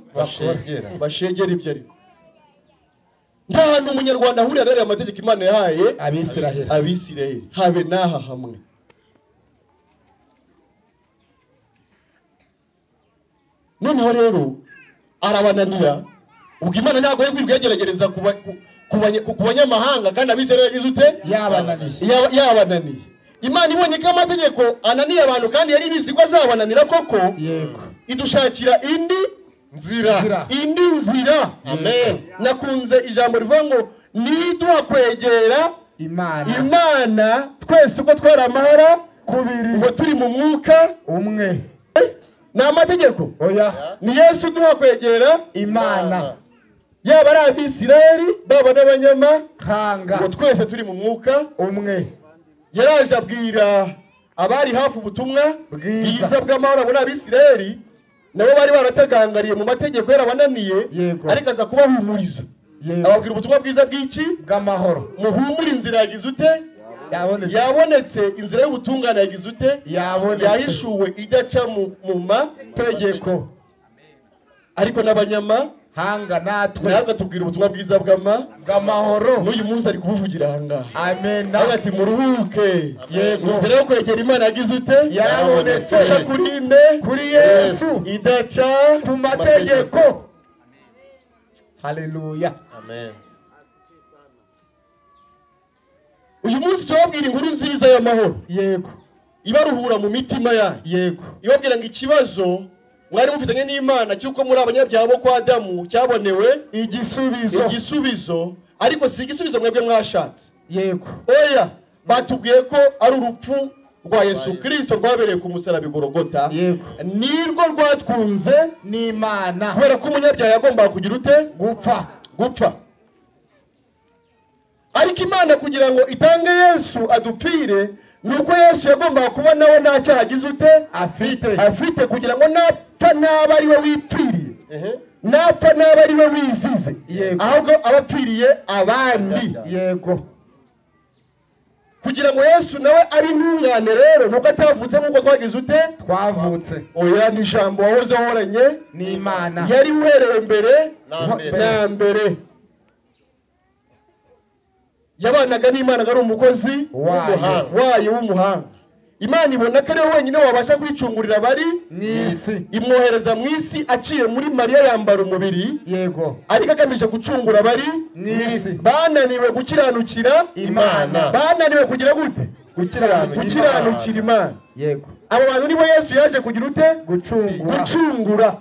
bashegera ibyo ari. Nta hantu umunyarwanda ahurira rero amategeko Imana yahaye Abisiraheli, habe n'aha hamwe. Noneho rero arabananira. Ubwo Imana ntabwo yo kwirirwa yageragereza ku banyamahanga, kandi Abisiraheli yagize ute? Yabananiye. Imana ibonye ko amategeko ananiye abantu, kandi yari ibizi ko azabananira koko. Yego. Idushakira indi nzira. Indi nzira. Amen. Nakunze ijambo rivuga ngo niduha kwegera Imana twese uko twari amahara kubiri, ngo turi mu mwuka umwe. Ni amategeko? Oya. Ni Yesu uduha kwegera Imana, yaba ari Abisirayeli baba n'abanyamahanga, ngo twese turi mu mwuka umwe. Yaraje abwira abari hafi ubutumwa bwiza bw'amahoro, abo ni Abisirayeli, nabo bari baratagangariye mu mategeko yarabananiye, ariko aza kubahumuriza, ababwira ubutumwa bwiza bw'iki? Bw'amahoro. Muhumure, inzira yagize ute? Yabonetse. Inzira y'ubutungane yagize ute? Yahishuwe, idaca mu mategeko. Ariko n'abanyamahanga natwe tubwira ubutumwa bwiza bw'amahoro. N'uyu munsi ari kubuvugira aha ngaha. Amen. Ati muruhuke. Yego. Inzira yo kwegera Imana yagize ute? Yarabonetse. Ica kuri nde? Kuri Yesu. Idaca ku mategeko. Haleluya. Amen. Uyu munsi turababwira inkuru nziza y'amahoro. Yego. Ibaruhura mu mitima yanyu. Yego. Ibabwira ngo ikibazo mwari mufitanye n'Imana cy'uko muri abanyabyaha bo kwa Adamu cyabonewe igisubizo, ariko si igisubizo mwebwe mwashatse. Yego. Oya, batubwiye ko ari urupfu rwa Yesu Kristo rwabereye ku musaraba i Golgotha. Yego. Nirwo rwatwunze n'Imana, kubera ko umunyabyaha yagombaga kugira ute? Gupfa. Ariko Imana kugira ngo itange Yesu adupfire, nuko Yesu yagombaga kuba nawe nta cyaha agize ute? Afite, kugira ngo napfa ntaba ari we wipfiriye, napfa ntaba ari we wizize, ahubwo abapfiriye abandi. Yego. Kugira ngo Yesu nawe ari intungane rero, nuko atavutse nk'uko twagize ute? Twavutse. Oya, ni ijambo wahoze uhoranye n'Imana, yari uhereye mbere na mbere. Yabanaga n'Imana ari umukozi wayo w'umuhanga. Imana ibona ko ari we wenyine wabasha kwicungurira abari mu isi, imwohereza mu isi aciye muri Mariya yambara umubiri. Yego. Ariko agamije gucungura abari mu isi, bananiwe gukiranukira Imana, bananiwe kugira gute? Gukiranukira Imana. Yego. Abo bantu nibo Yesu yaje kugira ute? Gucungura.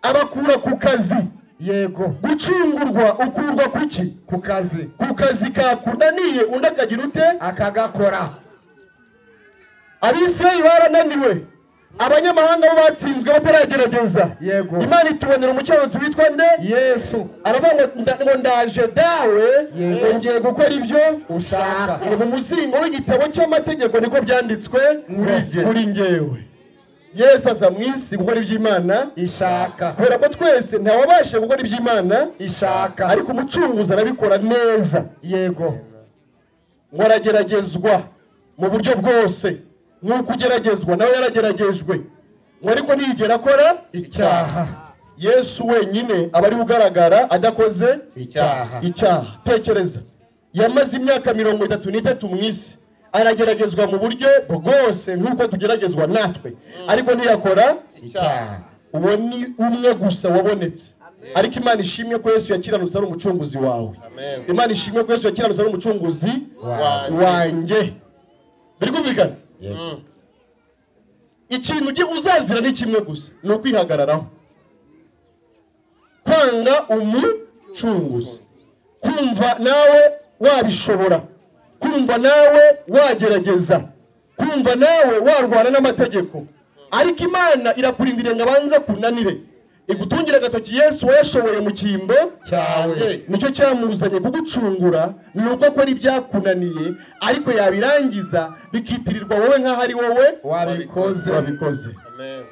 Abakura ku kazi. Yego. Gucungurwa ukurwa kuki? Ku kazi. Ku kazi kakunaniye undi akagira ute? Akagakora. Abisirayeli barananiwe, abanyamahanga bo batsinzwe bataragerageza. Yego. Imana itubonera umukiranutsi witwa nde? Yesu. Aravuga ngo ndaje dawe, ngiye gukora ibyo ushaka. Mu muzingo w'igitabo cy'amategeko niko byanditswe kuri njyewe. Yesu aza mu isi gukora iby'Imana ishaka, kubera ko twese ntawabashe gukora iby'Imana ishaka, ariko umucunguzi arabikora neza. Yego. Ngo arageragezwa mu buryo bwose nk'uko ugeragezwa nawe yarageragejwe, ngo ariko ntiyigera akora icyaha. Yesu wenyine aba ari ugaragara adakoze icyaha. Tekereza, yamaze imyaka 33 mu isi arageragezwa mu buryo bwose nk'uko tugeragezwa natwe, ariko ntiyakora icyaha. Uwo ni umwe gusa wabonetse. Ariko Imana ishimwe ko Yesu yakiranutse ari umucunguzi wawe. Imana ishimwe ko Yesu yakiranutse ari umucunguzi wanjye. Biri kumvikana? Ikintu uzazira ni kimwe gusa, ni ukwihagararaho, kwanga umucunguzi, kumva nawe wabishobora, kumva nawe wagerageza, kumva nawe warwana n'amategeko. Ariko Imana irakurindiriye ngo abanze kunanire. Igutungira agatoki Yesu wayashoboye mu cyimbo cyawe. Nicyo cyamuzanye kugucungura, ni uko akora ibyakunaniye, ariko yabirangiza bikitirirwa wowe nk'aho ari wowe wabikoze. Wabikoze. Amen.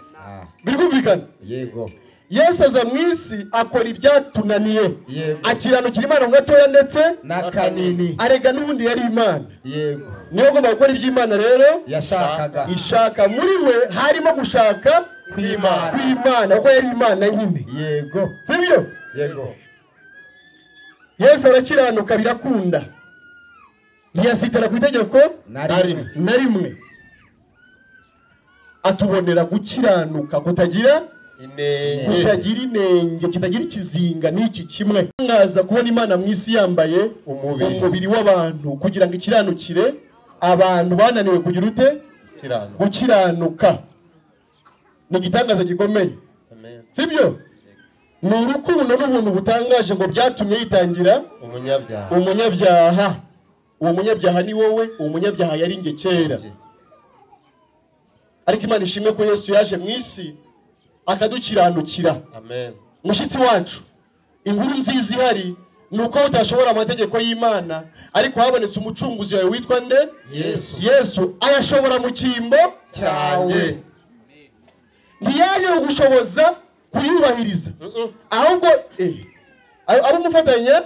Biri kumvikana? Yego. Yesu aza mu isi akora ibyatunaniye. Yego. Akiranukira Imana mu gatoya ndetse na kanini. Arega n'ubundi yari Imana. Yego. Niyo agomba gukora iby'Imana rero yashakaga. Ishaka muri we harimo gushaka kw'Imana. Kw'Imana, kuko yari Imana nyine. Yego. Sibyo? Yego. Yesu arakiranuka birakunda, ntiyasitara ku itegeko na rimwe. Na rimwe. Atubonera gukiranuka kutagira inenge, kutagira inenge, kitagira ikizinga n'iki kimwe. Mwaza kubona Imana mu isi yambaye umubiri, umubiri w'abantu, kugira ngo ikiranukire abantu bananiwe kugira ute? Kirano. Gukiranuka. Ni igitangaza gikomeye. Amen. Sibyo? Ni urukundo n'ubuntu butangaje ngo byatumye yitangira umunyabyaha. Umunyabyaha. Uwo munyabyaha ni wowe, uwo munyabyaha yari njye kera. Ariko Imana ishimwe ko Yesu yaje mu isi akadukiranukira. Amen. Mushyitsi wacu, inkuru nziza ihari ni uko utashobora amategeko y'Imana, ariko habonetse umucunguzi wawe witwa nde? Yesu. Yesu ayashobora mu cyimbo cyawe. Ntiyaje kugushoboza kuyubahiriza, ahubwo abo umufatanya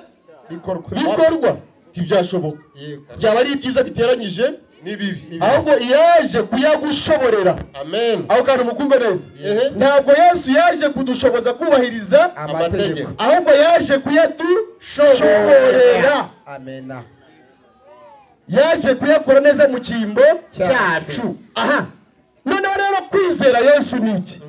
bikorwa. Bikorwa ntibyashoboka. Yego. Byaba ari ibyiza biteranyije n'ibibi. Ahubwo yaje kuyagushoborera. Amen. Aho kantu mukumve neza. Ehe. Ntabwo Yesu yaje kudushoboza kubahiriza amategeko, ahubwo yaje kuyadushoborera. Amena. Yaje kuyakora neza mu cyimbo cyacu. Aha noneho rero kwizera Yesu ni iki?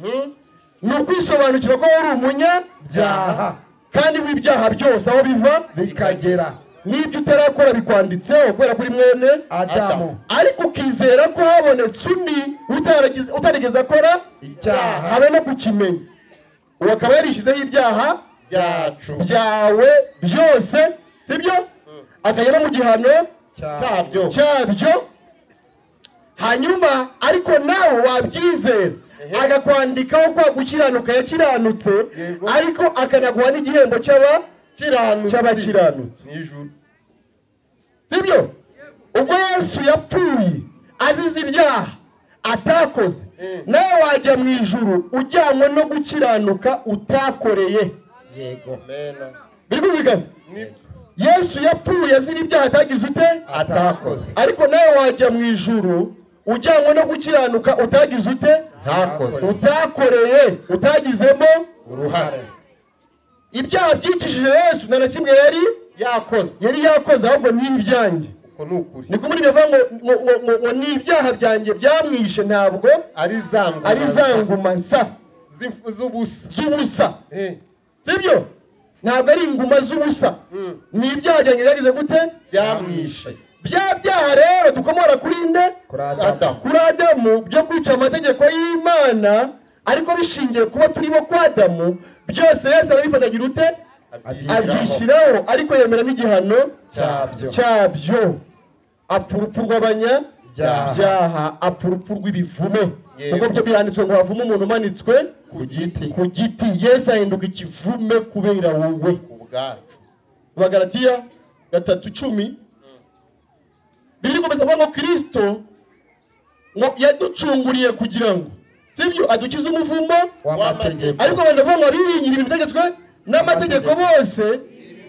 Ni ukwisobanukirwa ko wari umunyabyaha kandi w'ibyaha byose aho biva bikagera, n'ibyo utarakora bikwanditseho kubera kuri mwene Adamu, ariko ukizera ko habonetse undi utarigeze akora icyaha, habe no kukimenya, uwo akaba yarishyizeho ibyaha byacu byawe byose, sibyo? Akajya no mu gihano cyabyo, cyabyo. Hanyuma ariko nawe wabyizera agakwandikaho kwa gukiranuka yakiranutse, ariko akanaguha n'igihembo cy'abakiranutse n'ijuru. Sibyo? Ubwo Yesu yapfuye azize ibyaha atakoze, nawe wajya mu ijuru ujyanywe no gukiranuka utakoreye. Yego. Biri kumvikana? Yesu yapfuye azira ibyaha atagize ute? Atakoze. Ariko nawe wajya mu ijuru ujyanywe no gukiranuka utagize ute? Ntakoze. Utakoreye, utagizemo uruhare. Ibyaha byicishije Yesu nta na kimwe yari yakoze, yari yakoze, ahubwo ni ibyanjye. Uko ni ukuri. Niko muri bivuga ngo ni ibyaha byanjye byamwishe, ntabwo ari za nguma, ari za nguma nsa z'ubusa, z'ubusa. Sibyo? Ntabwo ari inguma z'ubusa, ni ibyaha byanjye byagize gute? Byamwishe. Bya byaha rero dukomora kuri nde? Kuri Adamu. Kuri Adamu, byo kwica amategeko y'Imana, ariko bishingiye kuba turimo kwa Adamu, byose Yesu arabifata agira ute? Abyishyiraho, ariko yemera n'igihano cyabyo, cyabyo. Apfa urupfu rw'abanyabyaha, apfa urupfu rw'ibivume, kuko byo biranditswe ngo havume umuntu umanitswe ku giti. Ku giti. Yesu ahinduka ikivume kubera wowe ubwacu. Abagalatiya 3:10 biri gukomeza kuvuga ngo Kristo ngo yaducunguriye kugira ngo, sibyo, adukize umuvumo w'amategeko, ariko banza kuvuga ngo abiringira ibintu bitegetswe n'amategeko bose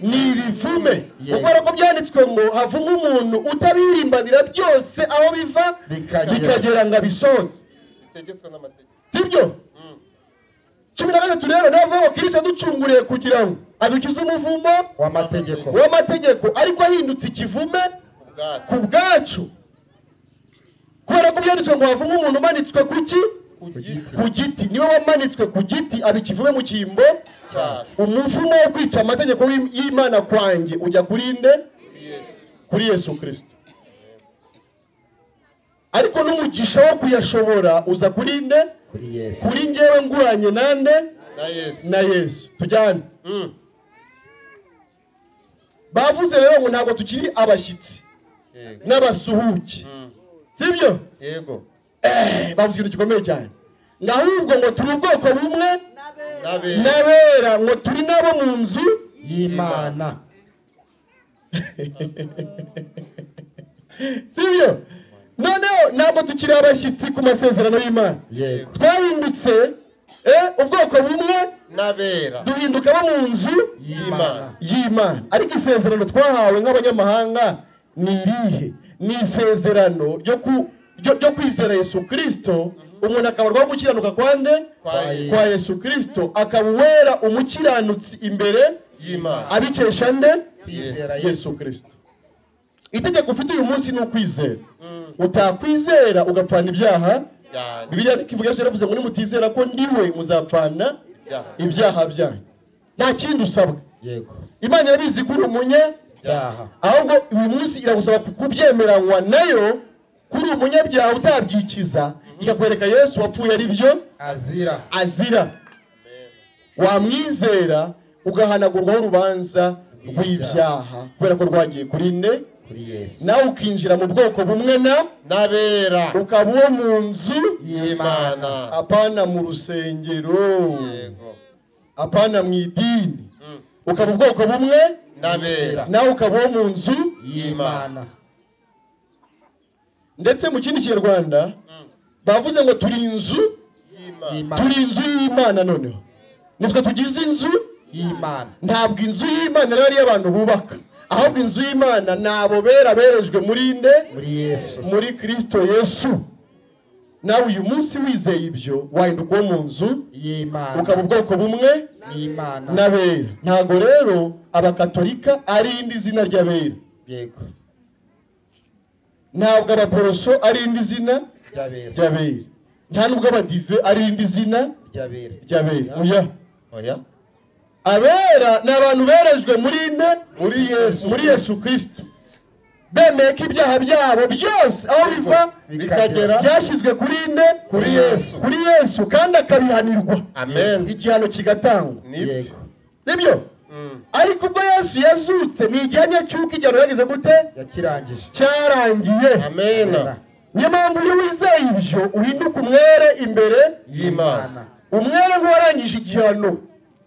ni ibivume, kubera ko byanditswe ngo havume umuntu utabirimbanira byose aho biva bikagera ngo abisoze, sibyo? 13 rero navuga ngo Kristo yaducunguriye kugira ngo adukize umuvumo w'amategeko, w'amategeko, ariko ahindutse ikivume ku bwacu, kubera ko byanditswe ngo havume umuntu umanitswe kuki? Ku giti. Niwe wamanitswe ku giti aba ikivume mu cyimbo. Umuvumo wo kwica amategeko y'Imana kwanjye ujya kuri nde? Kuri Yesu Kristo. Ariko n'umugisha wo kuyashobora uza kuri nde? Kuri njyewe nguranye nande? Na Yesu. Tujyane. Bavuze rero ngo ntabwo tukiri abashyitsi n'abasuhuki, sibyo? Yego. Bavuze ikintu gikomeye cyane. Ahubwo ngo turi ubwoko bumwe n'abera, ngo turi nabo mu nzu y'Imana. Sibyo? Noneho ntabwo tukiri abashyitsi ku masezerano y'Imana. Twahindutse ubwoko bumwe n'abera, duhinduka bo mu nzu y'Imana. Ariko isezerano twahawe nk'abanyamahanga ni irihe? Ni isezerano ryo kwizera Yesu Kristo, umuntu akabarwaho gukiranuka kwande kwa Yesu Kristo, akaba uwera umukiranutsi imbere y'Imana, abikesha nde? Yesu Kristo. Itegeko ufite uyu munsi ni ukwizera. Utakwizera ugapfana ibyaha. Bibiliya ikivuga, Yesu yaravuze ngo nimutizera ko ndiwe muzapfana ibyaha byanyu. Nta kindi usabwa. Yego. Imana irabizi ko uri umunyabyaha, ahubwo uyu munsi iragusaba kubyemeranywa nayo kuri umunyabyaha utabyikiza, ikakwereka Yesu wapfuye ari byo azira. Wamwizera ugahanagurwaho urubanza rw'ibyaha kubera ko rwagiye kuri nde? Kuri Yesu. Nawe ukinjira mu bwoko bumwe n'abera, ukaba uwo mu nzu y'Imana, apana mu rusengero, apana mu idini. Ukaba ubwoko bumwe n'abera, nawe ukaba uwo mu nzu y'Imana. Ndetse mu kindi Kinyarwanda bavuze ngo turi inzu y'Imana. Noneho nitwe tugize inzu y'Imana. Ntabwo inzu y'Imana rero ari abantu bubaka, ahubwo inzu y'Imana nabo bera berejwe muri nde? Muri Yesu, muri Kristo Yesu. Nawe uyu munsi wizeye ibyo wahinduka uwo mu nzu y'Imana, ukaba ubwoko bumwe n'Imana n'abera. Ntabwo rero abakatolika ari indi zina ry'abera. Yego. Ntabwo abaporoso ari indi zina ry'abera. Nta nubwo abadive ari indi zina ry'abera. Oya. Oya. Abera ni abantu berejwe muri nde? Muri Yesu, muri Yesu Kristo. Bemeye ko ibyaha byabo byose aho biva bikagera byashyizwe kuri nde? Kuri Yesu. Kuri Yesu, kandi akabihanirwa. Amen. Igihano kigatangwa. Yego. Sibyo? Ariko ubwo Yesu yazutse ni igihamya cy'uko igihano yagize gute? Yakirangije. Cyarangiye. Amen. Niyo mpamvu iyo wizeye ibyo uhinduka umwere imbere y'Imana. Umwere nk'uwarangije igihano,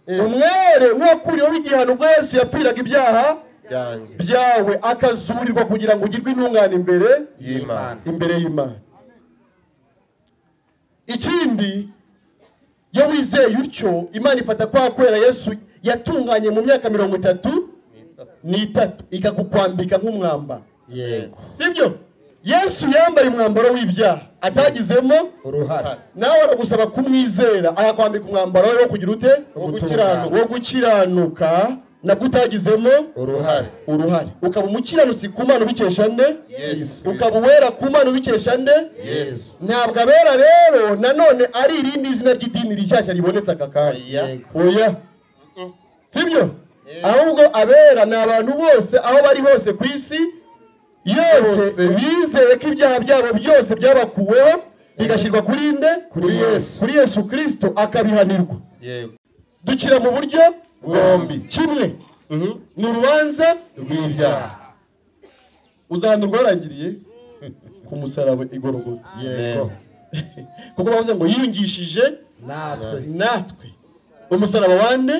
umwere nk'uwakuriweho igihano ubwo Yesu yapfiraga ibyaha byawe, akazurirwa kugira ngo ugirwe intungane imbere y'Imana, imbere y'Imana. Ikindi, iyo wizeye utyo Imana ifata kwa kwera Yesu yatunganye mu myaka 33 ikakukwambika nk'umwambaro. Yego. Sibyo? Yesu yambaye umwambaro w'ibyaha atagizemo uruhare. Nawe aragusaba kumwizera akakwambika umwambaro wo kugira ute? Wo gukiranuka, nabwo utagizemo uruhare. Ukaba umukiranutsi ku Mana ubikesha nde? Yesu. Ukaba uwera ku Mana ubikesha nde? Yesu. Ntabwo abera rero nanone ari irindi zina ry'idini rishyashya ribonetse aka kanya. Oya. Sibyo? Ahubwo abera ni abantu bose aho bari hose ku isi yose bizeye ko ibyaha byabo byose byabakuweho bigashyirwa kuri nde? Kuri Yesu. Kuri Yesu Kristo, akabihanirwa. Yego. Dukira mu buryo bwombi. Kimwe ni urubanza rw'ibyaha. Uzahanurwa warangiriye ku musaraba i Golgotha. Yego. Kuko bavuze ngo yiyungishije natwe umusaraba wande?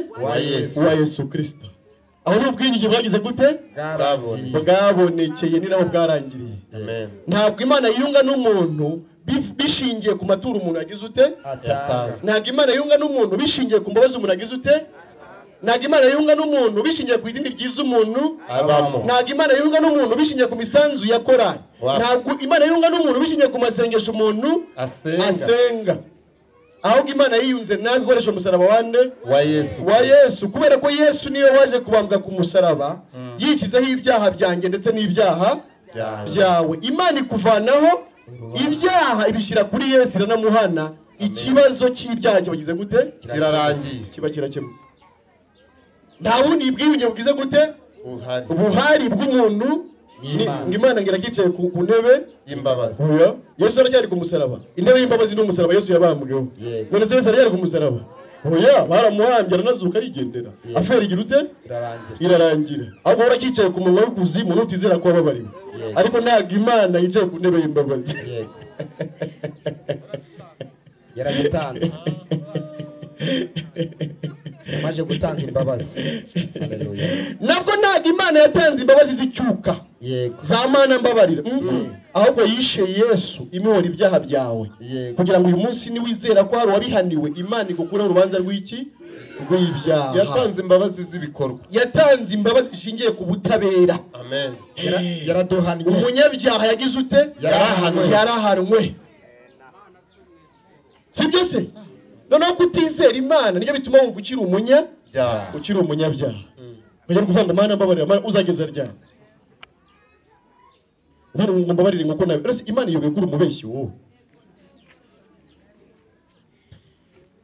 Wa Yesu Kristo. Aho ni ubwiyunge bwagize gute? Bwabonekeye, ni naho bwarangiriye. Amen. Ntabwo Imana yiyunga n'umuntu bishingiye ku maturo umuntu yagize ute? Ntabwo Imana yiyunga n'umuntu bishingiye ku mbabazi umuntu yagize ute? Ntabwo Imana yiyunga n'umuntu bishingiye ku idini ryiza umuntu abamo. Ntabwo Imana yiyunga n'umuntu bishingiye ku misanzu ya korali. Ntabwo Imana yiyunga n'umuntu bishingiye ku masengesho umuntu asenga. Ahubwo Imana yiyunze natwe ikoresha umusaraba wande? Wa Yesu. Wa Yesu, kubera ko Yesu niwe waje kubambwa ku musaraba, yikizeho ibyaha byanjye ndetse n'ibyaha byawe. Imana ikuvanaho ibyaha ibishyira kuri Yesu, iranamuhana. Ikibazo cy'ibyaha kibagize gute? Kirarangiye. Kiba kirakemuka. Nta bundi bwiyunge bwize gute? Ubuhari bw'umuntu. Imana ngira kicaye ku ntebe y'imbabazi. Oya, Yesu aracyari ku musaraba. Intebe y'imbabazi ni umusaraba Yesu yabambweho. None se Yesu aracyari ku musaraba? Oya, baramuhambye aranazuka arigendera. Aferi igira ute? Irarangira. Ahubwo urakicaye ku munwa w'ikuzimu nutizera ko wababariwe. Ariko ntabwo Imana yicaye ku ntebe y'imbabazi. Yego. Yarazitanze. Yamaze gutanga imbabazi. Haleluya. Nabwo ntabwo Imana yatanze imbabazi z'icyuka. Yego. Za Mana mbabarira. Ahubwo yishe Yesu imihora ibyaha byawe. Kugira ngo uyu munsi niwizera ko hari uwabihaniwe, Imana igukuraho urubanza rw'iki? Rw'ibyaha. Yatanze imbabazi z'ibikorwa. Yatanze imbabazi zishingiye ku butabera. Amen. Yaraduhannye. Umunyabyaha yagize ute? Yarahanwe. Yarahanwe. Sibyo se? Noneho kutizera Imana nibyo bituma wumva ukiri umunyabyaha. Ukiri umunyabyaha. Ujya kuvuga ngo Mana mbabarira, Mana uzageza ryari? Imana ngo mbabarire ngo nawe. Rese Imana iyoboye kuri umubeshyi wowe.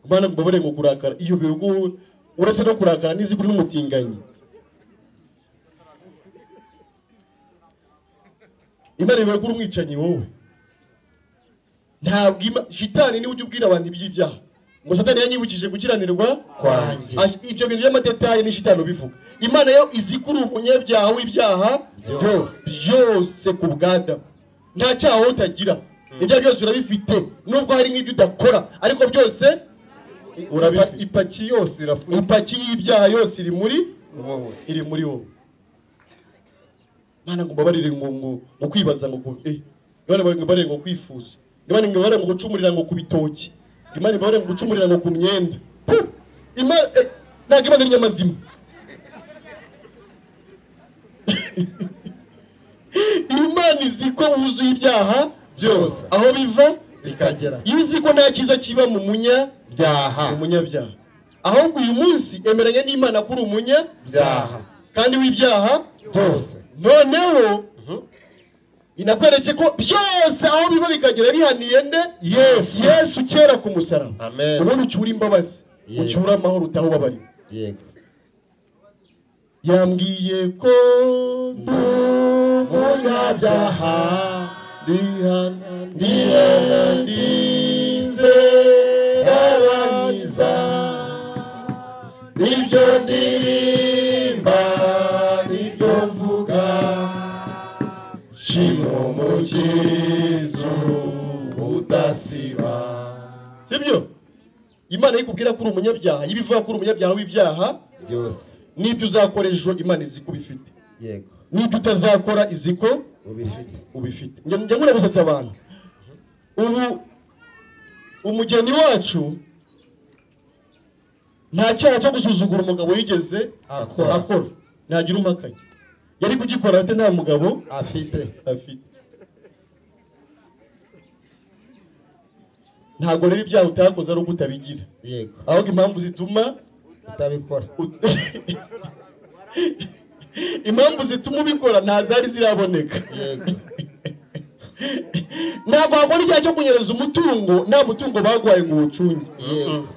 Imana mbabarire ngo kurakara, iyoboye ko uretse no kurakara nizi kuri n'umutinganyi. Imana iyoboye kuri umwicanyi wowe. Ntabwo shitani niwe ujya ubwira abantu iby'ibyaha. Ngo Satani yanyibukije gukiranirwa kwanjye. Ibyo bintu by'amadetaye ni shitani ubivuga. Imana yo izi kuri umunyabyaha w'ibyaha byose ku bw'Adamu. Nta cyaha utagira. Ibyo byose urabifite nubwo hari nk'ibyo udakora, ariko byose urabifite. Ipaki yose irafunze. Ipaki y'ibyaha yose iri muri wowe. Iri muri wowe. Mana ngo mbabarire ngo ngo kwibaza ngo Imana ngo mbabarire ngo kwifuza. Imana ngo mbabarire ngo gucumurira ngo ku bitoki. Imana imbabarire ngo gucumurira ngo ku myenda. Imana ntabwo Imana ari nyamazima. Imana izi ko wuzuye ibyaha byose aho biva bikagera. Izi ko nta cyiza kiba mu munyabyaha. Umunyabyaha. Ahubwo uyu munsi emeranya n'Imana kuri umunyabyaha kandi w'ibyaha byose. Noneho inakwereke ko byose aho biva bikagera bihaniye nde? Yesu. Yesu kera ku musaraba. Amen. Ubundi ucyura imbabazi, ucyura amahoro utahubabariwe. Yego. Yambwiye ko ndi umunyabyaha, ndihana ndize arangiza, nibyo ndirimba nibyo mvuga, shima umukiza udasiba. Sibyo? Imana ikubwira ko uri umunyabyaha, ibivuga ko uri umunyabyaha w'ibyaha byose. Nibyo uzakora ejo Imana izi ko ubifite. Yego. Nibyo utazakora izi ko ubifite. Ubifite. Njya nkunda gusetsa abantu. Ubu umugeni wacu nta cyaha cyo gusuzugura umugabo yigeze akora. Ntagira umpakanye. Yari kugikora ate nta mugabo afite. Ntabwo rero ibyaha utakoze ari uko utabigira. Yego. Ahubwo impamvu zituma utabikora. Impamvu zituma ubikora nta zari ziraboneka. Yego. Ntabwo wakora icyaha cyo kunyereza umutungo nta mutungo bagwaye ngo uwucunge. Yego.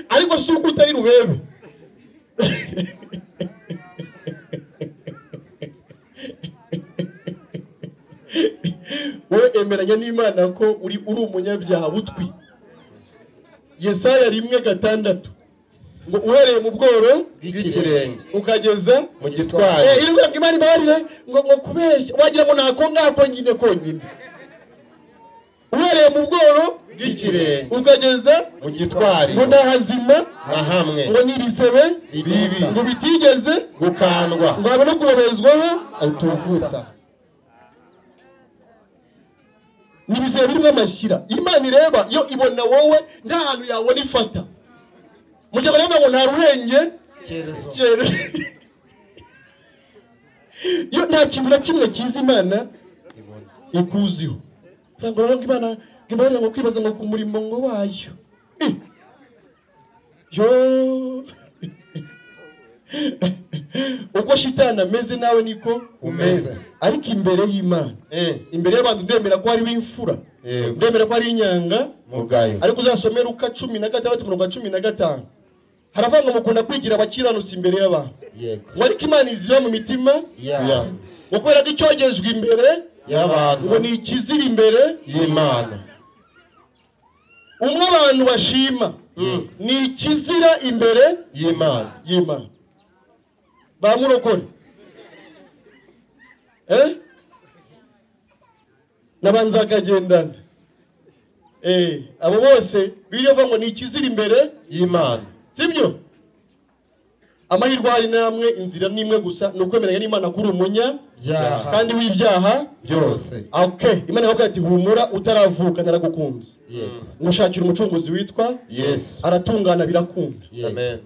Ariko si uko utari rubebe. Wowe emeranya n'Imana ko uri umunyabyaha butwi. Yesaya 1:6 ngo uhereye mu bworo bw'ikirenge ukageza mu gitwari. Iyo uvuga ngo Imana imbabarire ngo kubeshya wagira ngo nako ngako nyine konyine. Uhereye mu bworo bw'ikirenge ukageza mu gitwari, ngo ndahazima na hamwe, ngo nibisebe bibi, ngo bitigeze gukandwa, ngo habe no kubabezwaho utuvuta. Nibisebe birimo amashyira. Imana ireba yo ibona wowe nta hantu yabona ifata. Mu gihe baravuga ngo nta ruhenge cyerezo. Yo nta kintu na kimwe kiza Imana ikuziho. Ngo rero Imana ngo ngo kwibaza ngo ku murimo ngo wayo. Yo uko shitani ameze nawe niko umeze. Ariko imbere y'Imana, imbere y'abantu ndemera ko ari w'imfura, ndemera ko ari inyanga mugayo. Ariko uzasomera Luka 16:15 haravuga ngo mukunda kwigira abakiranutsi imbere y'abantu. Yego. Ngo ariko Imana iziba mu mitima yanyu. Ngo kubera ko icyogejwe imbere y'abantu ngo ni ikizira imbere y'Imana. Umwe abantu bashima ni ikizira imbere y'Imana. Y'Imana. Ba murokore. N'abanzakagendana. Abo bose Bibiliya ivuga ngo ni ikizira imbere y'Imana. Sibyo? Amahirwe hari namwe, inzira nimwe gusa ni ukwemeranya n'Imana kuri umunyabyaha kandi w'ibyaha byose. Okay, Imana ikavuga ati humura utaravuka naragukunze. Yego. Ngushakira umucunguzi witwa Yesu. Aratungana birakunda. Amen.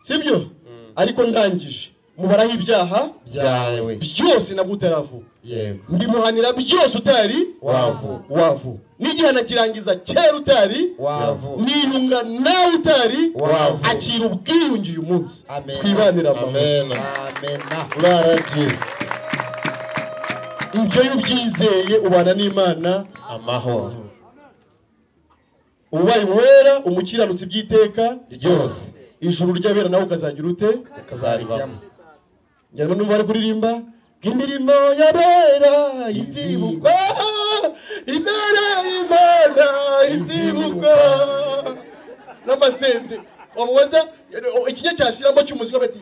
Sibyo? Ariko ndangije mubaraho ibyaha byawe byose nabwo utaravuka. Yego. Mbimuhanira byose utari wavu. N'igihano kirangiza kera utari wavu. Niyunga nawe utari wavu. Akira ubwiyunge uyu munsi. Amen. Twibanira amahoro. Amen. Amen. Uraragiye. Ibyo iyo ubyizeye ubana n'Imana amahoro. Ubaye uwera umukiranutsi by'iteka ryose. Ijuru ry'abera nawe ukazagira ute? Ukazarijyamo. Njyana numva bari kuririmba imirimo y'abera izibukwa, imbere y'Imana izibukwa. N'amasente wamubaza ikinya cyashiramo cy'umuziki bati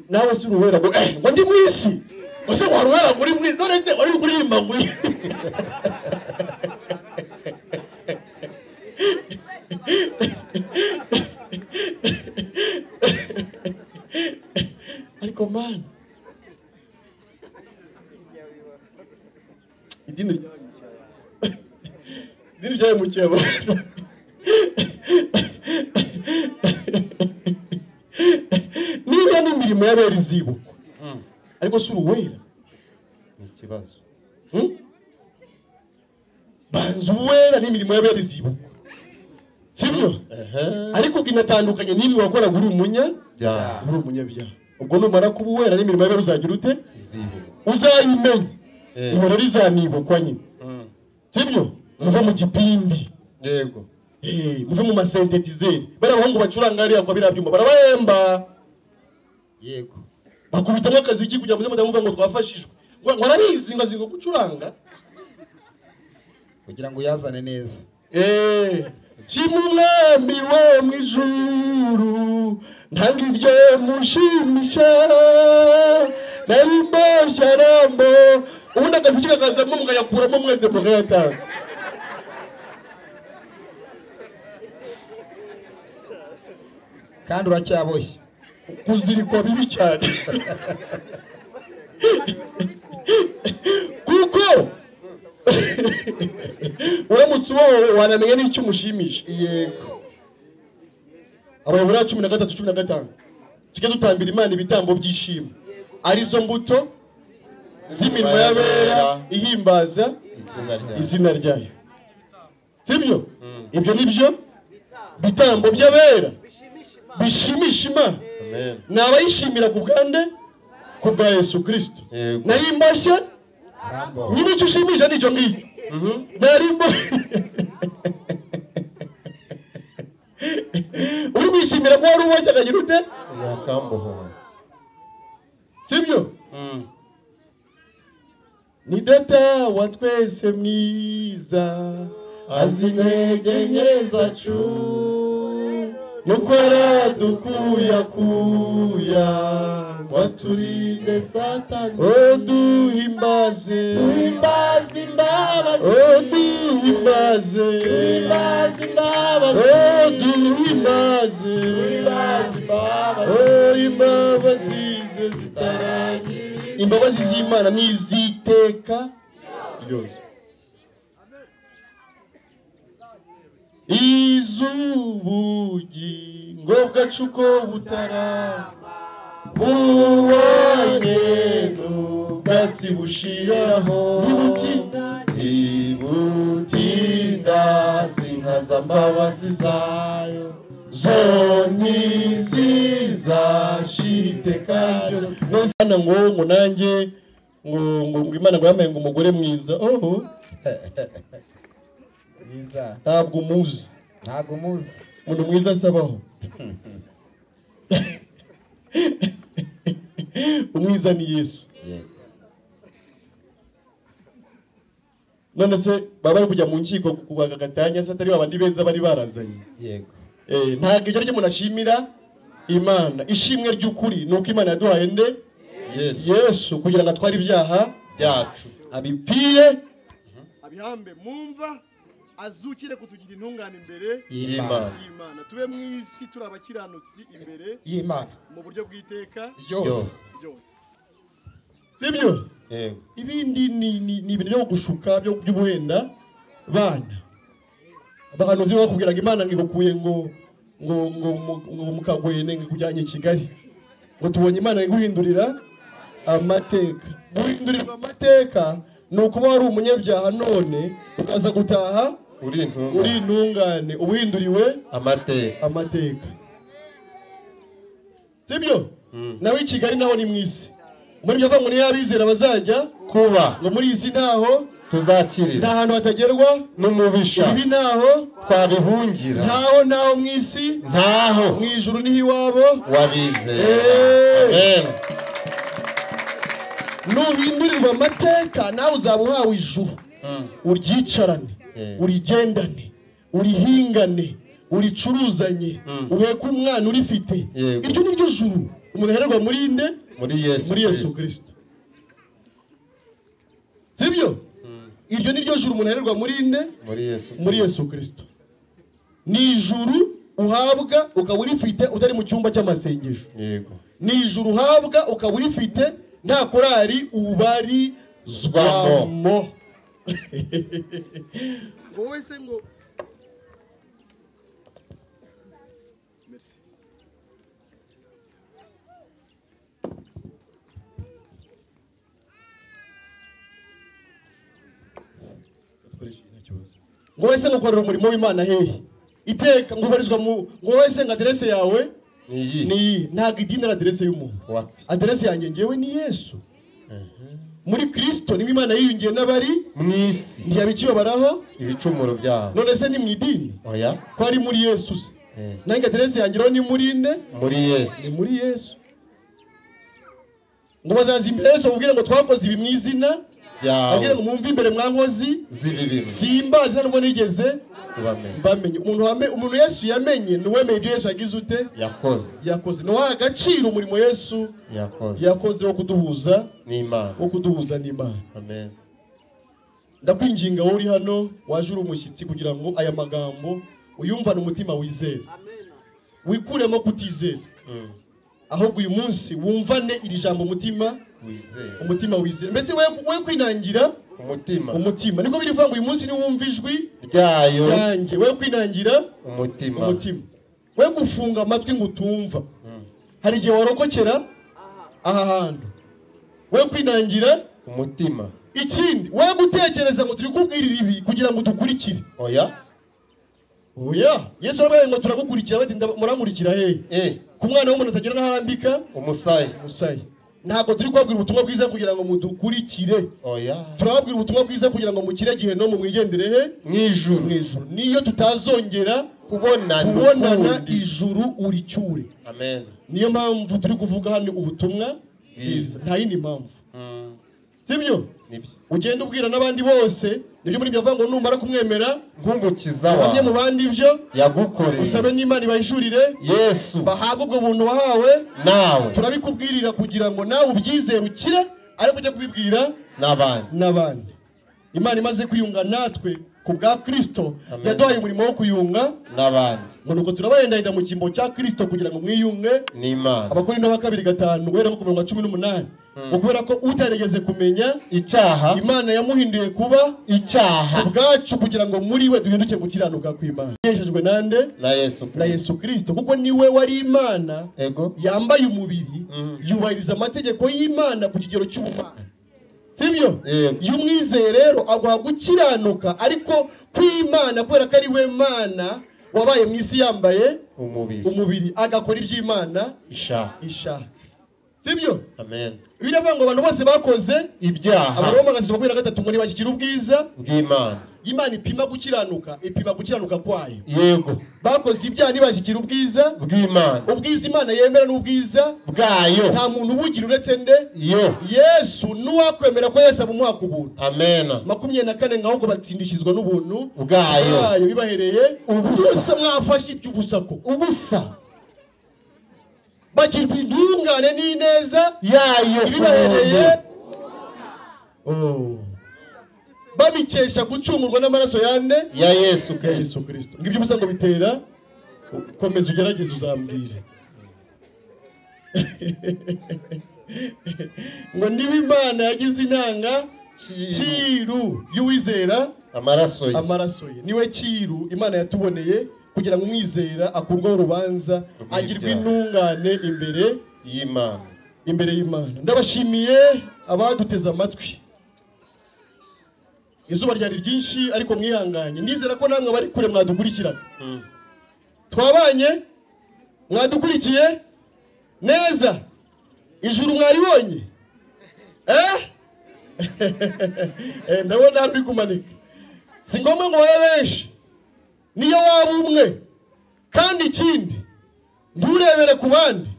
nawe si uruwera ngo ngo ndi mu isi, ngo wari uwera ngo uri mu isi, none se wari kuririmba ngo ariko man idini ryahemukiye abantu. Niba n'imirimo y'abera izibukwa, ariko si uruwera ni ikibazo. Banza uwera n'imirimo y'abera izibukwa, sibyo? Ariko inatandukanye n'imwe wakoraga uri umunyabyaha, uri umunyabyaha. Ubwo numara kuba uwera n'imirimo y'abera uzagira ute? Uzayimenya. Ihora rizanibukwa nyine. Sibyo? Muve mu gipindi. Yego. Muve mu masentetizeri. Bari abahungu bacuranga hariya kwa biriya byuma barabahemba. Yego. Bakubitamo akaziki kugira ngo muze ngo twafashijwe. Ngo arabizi ngo azi ngo gucuranga kugira ngo yazane neza. Shima umwami wo mu ijuru, ntanga ibyo mushimisha, nari mboshye arambo. Ubundi akaziki kakazamo mukayakuramo mwese mukayatanga. Kandi uracyaboshye. Kuzirikwa bibi cyane. Kuko uramutse uwowe wanamenya n'icyo umushimisha. Yego. Abayobora 13 15 tujye dutambira Imana ibitambo by'ishimwe, arizo mbuto z'imirimo y'abera ihimbaza izina ryayo. Sibyo? Ibyo nibyo bitambo by'abera bishimisha Imana. Amen. Ni abayishimira ku bwande, ku bwa Yesu Kristo. Nari mboshye nyine icyo ushimisha nicyo ngicyo. Nari mboshye. Uri kwishimira ko wari uboshye akagira ute? Yakambohora. Sibyo? Ni data wa twese mwiza, azi intege nke zacu, nuko aradukuyakuya ngo aturinde Satani. O duhimbaze, duhimbaze imbabazi, o duhimbaze, duhimbaze imbabazi, o duhimbaze, duhimbaze imbabazi, o imbabazi ze zitaragira. Imbabazi z'Imana ni iz'iteka ryose. Iz'ubugingo bwacu ko butarama, bubonye n'ubwatsi bushiraho. Ntibutinda, ntibutinda, sinkaza mbabazi zayo, zonyiziza shiteka ryose. Ngo ngo nanjye ngo ngo Imana ngo yambaye ngo umugore mwiza. Oho. Mwiza. Ntabwo umuzi. Ntabwo umuzi. Umuntu mwiza asabaho. Umwiza ni Yesu. None se baba bari kujya mu nkiko kubaka gatanya se atari babandi beza bari barazanye. Yego. Ntabwo ibyo ryo munashimira Imana. Ishimwe ry'ukuri nuko Imana yaduhaye nde? Yesu. Yesu kugira ngo atware ibyaha byacu. Abipfire Abihambe mumva, azukire kutugira intungane imbere y'Imana. Tube mu isi turi abakiranutsi imbere y'Imana mu buryo bw'iteka ryose. Sibyo? Ibindi ni ibintu byo gushuka by'ubuhenda bana. Abahanuzi bakubwira ngo Imana ngikukuye ngo ngo ngo ngo mukagwene ngikujyanye i Kigali. Ngo tubonye Imana iguhindurira amateka. Guhindurirwa amateka ni ukuba wari umunyabyaha none ukaza gutaha uri intungane, ubuhinduriwe amateka. Sibyo? Nawe i Kigali naho ni mu isi. Muri byo ngo niyo abizera bazajya kuba ngo muri isi ntaho tuzakirira, nta hantu hatagerwa n'umubisha, ibi ntaho twabihungira, ntaho mu isi, ntaho mu ijuru niho iwabo wabizera. Amen. Nuhindurirwa amateka nawe uzaba uhawe ijuru, uryicarane, urigendane, urihingane, uricuruzanye, uheke umwana urifite. Iryo ni ryo juru umuntu ahererwa muri nde? Muri Yesu Kristo. Sibyo? Iryo ni ryo juru umuntu ahererwa muri nde? Muri Yesu Kristo. Ni ijuru uhabwa ukaba urifite utari mu cyumba cy'amasengesho. Yego. Ni ijuru uhabwa ukaba urifite nta korari ubarizwamo. Ngo wese ngo merci. Ngo wese ngo ukorera umurimo w'Imana hehe? Iteka ngo ubarizwa mu, ngo wese ngo aderese yawe ni iyi. Ntabwo idini ari aderese y'umuntu. Aderese yanjye ngewe ni Yesu. Muri Kristo nimwe Imana yiyungiye n'abari mu isi, ntiyabikibabaraho ibicumuro byabo. None se ni mu idini? Oya, ko ari muri Yesu se. Nange aderese yanjye rero ni muri nde? Muri Yesu. Ni muri Yesu. Ngo bazaza imbere Yesu bamubwire ngo twakoze ibi mu izina yawe, ngo mwumve imbere mwankozi z'ibibi, simbazi nubwo nigeze bamenye. Umuntu Yesu yamenye ni uwemeye ibyo Yesu yagize ute? Yakoze. Ni uwaha agaciro umurimo Yesu yakoze wo kuduhuza n'Imana, wo kuduhuza n'Imana. Amen. Ndakwinginga wowe uri hano waje uri umushyitsi kugira ngo aya magambo uyumvane umutima wizera, wikuremo kutizera, ahubwo uyu munsi wumvane iri jambo umutima umutima wizera. Mbese we kwinangira umutima niko birivuga ngo uyu munsi niwumva ijwi ryayo ryanjye, we kwinangira umutima, we gufunga amatwi ngo utumva. Hari igihe warokokera aha hantu, we kwinangira umutima. Ikindi we gutekereza ngo turi kubwirira ibi kugira ngo dukurikire. Oya, oya. Yesu arabaye ngo turagukurikira, bati murankurikira hehe? Ku mwana w'umuntu atagira n'aharambika umusaya. Ntabwo turi kubabwira ubutumwa bwiza kugira ngo mudukurikire. Oya, turababwira ubutumwa bwiza kugira ngo mukire gihe no mwigendere he? Mu ijuru. Niyo tutazongera kubonana ijuru uricyure. Amen. Niyo mpamvu turi kuvuga hano ubutumwa bwiza, nta yindi mpamvu. Sibyo? Ugenda ubwira n'abandi bose, nibyo muri byavuga ngo numara kumwemera nk'umukiza wawe, mu bandi ibyo yagukoreye, usabe n'Imana ibahishurire Yesu, bahabwe ubwo buntu wahawe nawe. Turabikubwirira kugira ngo nawe ubyizere ukire, ariko ujye kubibwira n'abandi. Imana imaze kwiyunga natwe ku bwa Kristo, yaduhaye umurimo wo kuyunga n'abandi. Ngo nuko turabahendahenda mu cyimbo cya Kristo kugira ngo mwiyunge n'Imana. Abakorinto ba 2:5 guhera ku murongo wa 18. Ngo kubera ko utarigeze kumenya icyaha, Imana yamuhinduye kuba icyaha ubwacu kugira ngo muri we duhinduke gukiranuka kw'Imana. Yeshejwe nande? Na Yesu Kristo, kuko niwe wari Imana yambaye umubiri, yubahiriza amategeko y'Imana ku kigero cy'ubumana. Sibyo? Iyo umwizeye rero aguha gukiranuka, ariko kw'Imana kubera ko ari we Mana wabaye mu isi yambaye umubiri, agakora iby'Imana ishaka. Sibyo? Amen. Biravuga ngo abantu bose bakoze ibyaha, Abaroma 3:23 ngo ntibashyikire ubwiza bw'Imana. Imana ipima gukiranuka, ipima gukiranuka kwayo. Yego. Bakoze ibyaha ntibashyikire ubwiza bw'Imana. Ubwiza Imana yemera n'ubwiza bwayo. Nta muntu ubugira uretse nde? Yo. Yesu nuwakwemera ko Yesu abumuha ku buntu. Amen. 24 ngaho ngo batsindishizwa n'ubuntu bwayo bibahereye ubusa. Mwafashe iby'ubusa ko ubusa bagirwa intungane n'ineza yayo ibibahereye. Babikesha gucungurwa n'amaraso yande ya Yesu Kristo. Ngibyo ubusa ngo bitera komeza ugerageze uzambwire. Ngo niba Imana yagize intanga cyiru y'uwizera amaraso ye niwe cyiru Imana yatuboneye kugira ngo umwizera akurwaho urubanza agirwe intungane imbere y'Imana. Ndabashimiye abaduteze amatwi. Izuba ryari ryinshi ariko mwihanganye. Ndizera ko namwe bari kure mwadukurikiraga. Twabanye mwadukurikiye neza. Ijuru mwaribonye? Ndabona hari kumanika. Si ngombwa ngo babe benshi, niyo waba umwe. Kandi ikindi, nturebere ku bandi,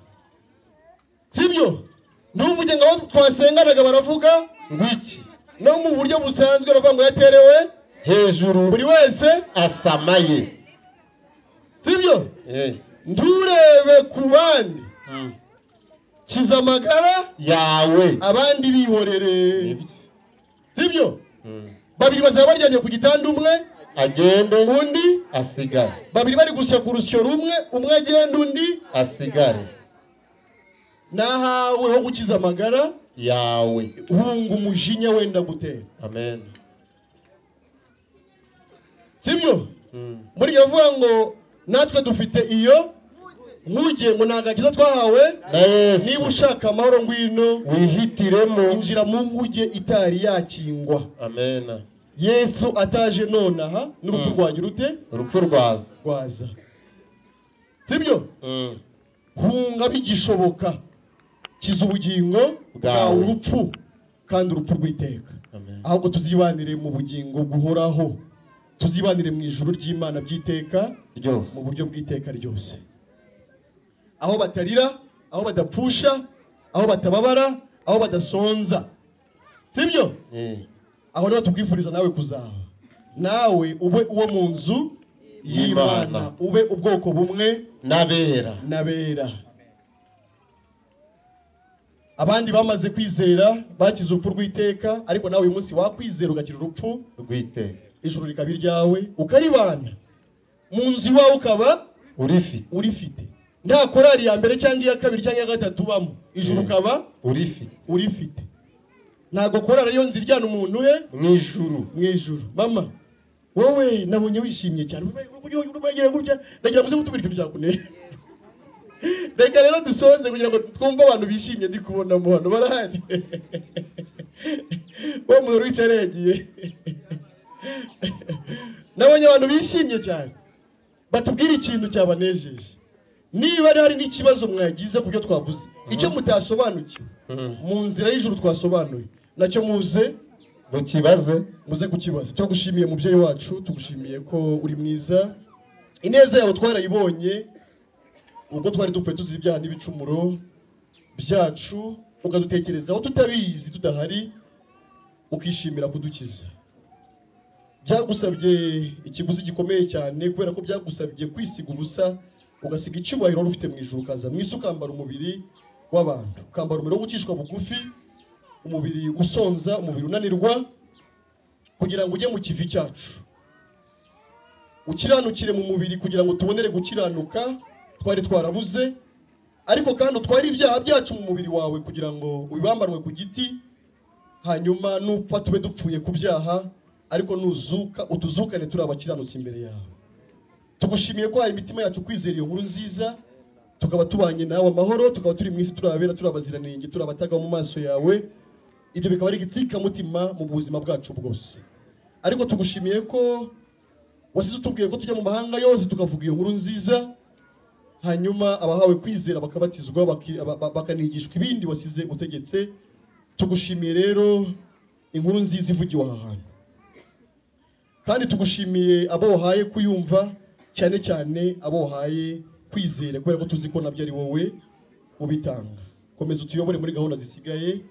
sibyo? Ntuvuge ngo abo twasenganaga baravuga ngwiki, no mu buryo busanzwe baravuga ngo yaterewe hejuru, buri wese asamaye, sibyo? Nturebe ku bandi, kiza amagara yawe abandi bihorere, sibyo? Babiri bazaba baryamye ku gitanda, umwe agende undi asigare. Babiri bari gusya ku rusyo rumwe, umwe agende undi asigare. Nahawe ho gukiza amagara yawe, hunga umujinya wenda gutera. Amen. Sibyo? Muri yavuga ngo natwe dufite iyo nkuge ngo nagakiza twahawe na Yesu. Niba ushaka amahoro ngwino wihitiremo, injira mu nkuge itari yakingwa. Amen. Yesu ataje nonaha n'urupfu rwagira ute? Urupfu rwaza. Sibyo? Hunga bigishoboka, kiza ubugingo bwawe urupfu, kandi urupfu rw'iteka. Ahubwo tuzibanire mu bugingo guhoraho, tuzibanire mu ijuru ry'Imana by'iteka ryose, mu buryo bw'iteka ryose, aho batarira, aho badapfusha, aho batababara, aho badasonza. Sibyo? Aho niho tukwifuriza nawe kuzaba, nawe ube uwo mu nzu y'Imana, ube ubwoko bumwe n'abera. Abandi bamaze kwizera bakize urupfu rw'iteka, ariko nawe uyu munsi wakwizera ugakira urupfu rw'iteka, ijuru rikaba iryawe, ukaribana mu nzu iwawe, ukaba urifite. Nta korari ya mbere cyangwa iya kabiri cyangwa iya gatatu ubamo, ijuru ukaba urifite. Ntago korari ariyo nzira ijyana umuntu he mu ijuru. Mama wowe nabonye wishimye cyane, ndagira muze mutubwire ikintu cyakuneye. Reka rero dusoze kugira ngo twumve abantu bishimye. Ndi kubona mu bantu barahari. Uwo muntu wicaye yagiye. Nabonye abantu bishimye cyane, batubwire ikintu cyabanejeje. Niba hari n'ikibazo mwagize ku byo twavuze, icyo mutasobanukiwe mu nzira y'ijuru twasobanuye, nacyo muze mukibaze, muze kukibaza. Turagushimiye mubyeyi wacu, tugushimiye ko uri mwiza, ineza yawe twarayibonye ubwo twari dupfuye tuzi ibyaha n'ibicumuro byacu, ukadutekerezaho tutabizi tudahari, ukishimira kudukiza. Byagusabye ikiguzi gikomeye cyane, kubera ko byagusabye kwisiga ubusa, ugasiga icyubahiro wari ufite mu ijuru, ukaza mu isi ukambara umubiri w'abantu, ukambara umubiri wo gucishwa bugufi, umubiri usonza, umubiri unanirwa, kugira ngo ujye mu kivi cyacu, ukiranukire mu mubiri kugira ngo tubonere gukiranuka twari twarabuze, ariko kandi utware ibyaha byacu mu mubiri wawe kugira ngo ubibambanwe ku giti, hanyuma nupfa tube dupfuye ku byaha, ariko nuzuka utuzukane turi abakiranutsi imbere yawe. Tugushimiye ko imitima yacu kwizera iyo nkuru nziza, tukaba tubanye nawe amahoro, tukaba turi mu isi turabera, turabaziranenge, turabataga mu maso yawe. Ibyo bikaba ari igitsikamutima mu buzima bwacu bwose. Ariko tugushimiye ko wasize utubwiye ko tujya mu mahanga yose tukavuga iyo nkuru nziza, hanyuma abahawe kwizera bakabatizwa, bakanigishwa ibindi wasize utegetse. Tugushimiye rero inkuru nziza ivugiwe aha hantu, kandi tugushimiye abo wahaye kuyumva, cyane cyane abo wahaye kwizera, kubera ko tuzi ko nabyo ari wowe ubitanga. Komeza utuyobore muri gahunda zisigaye,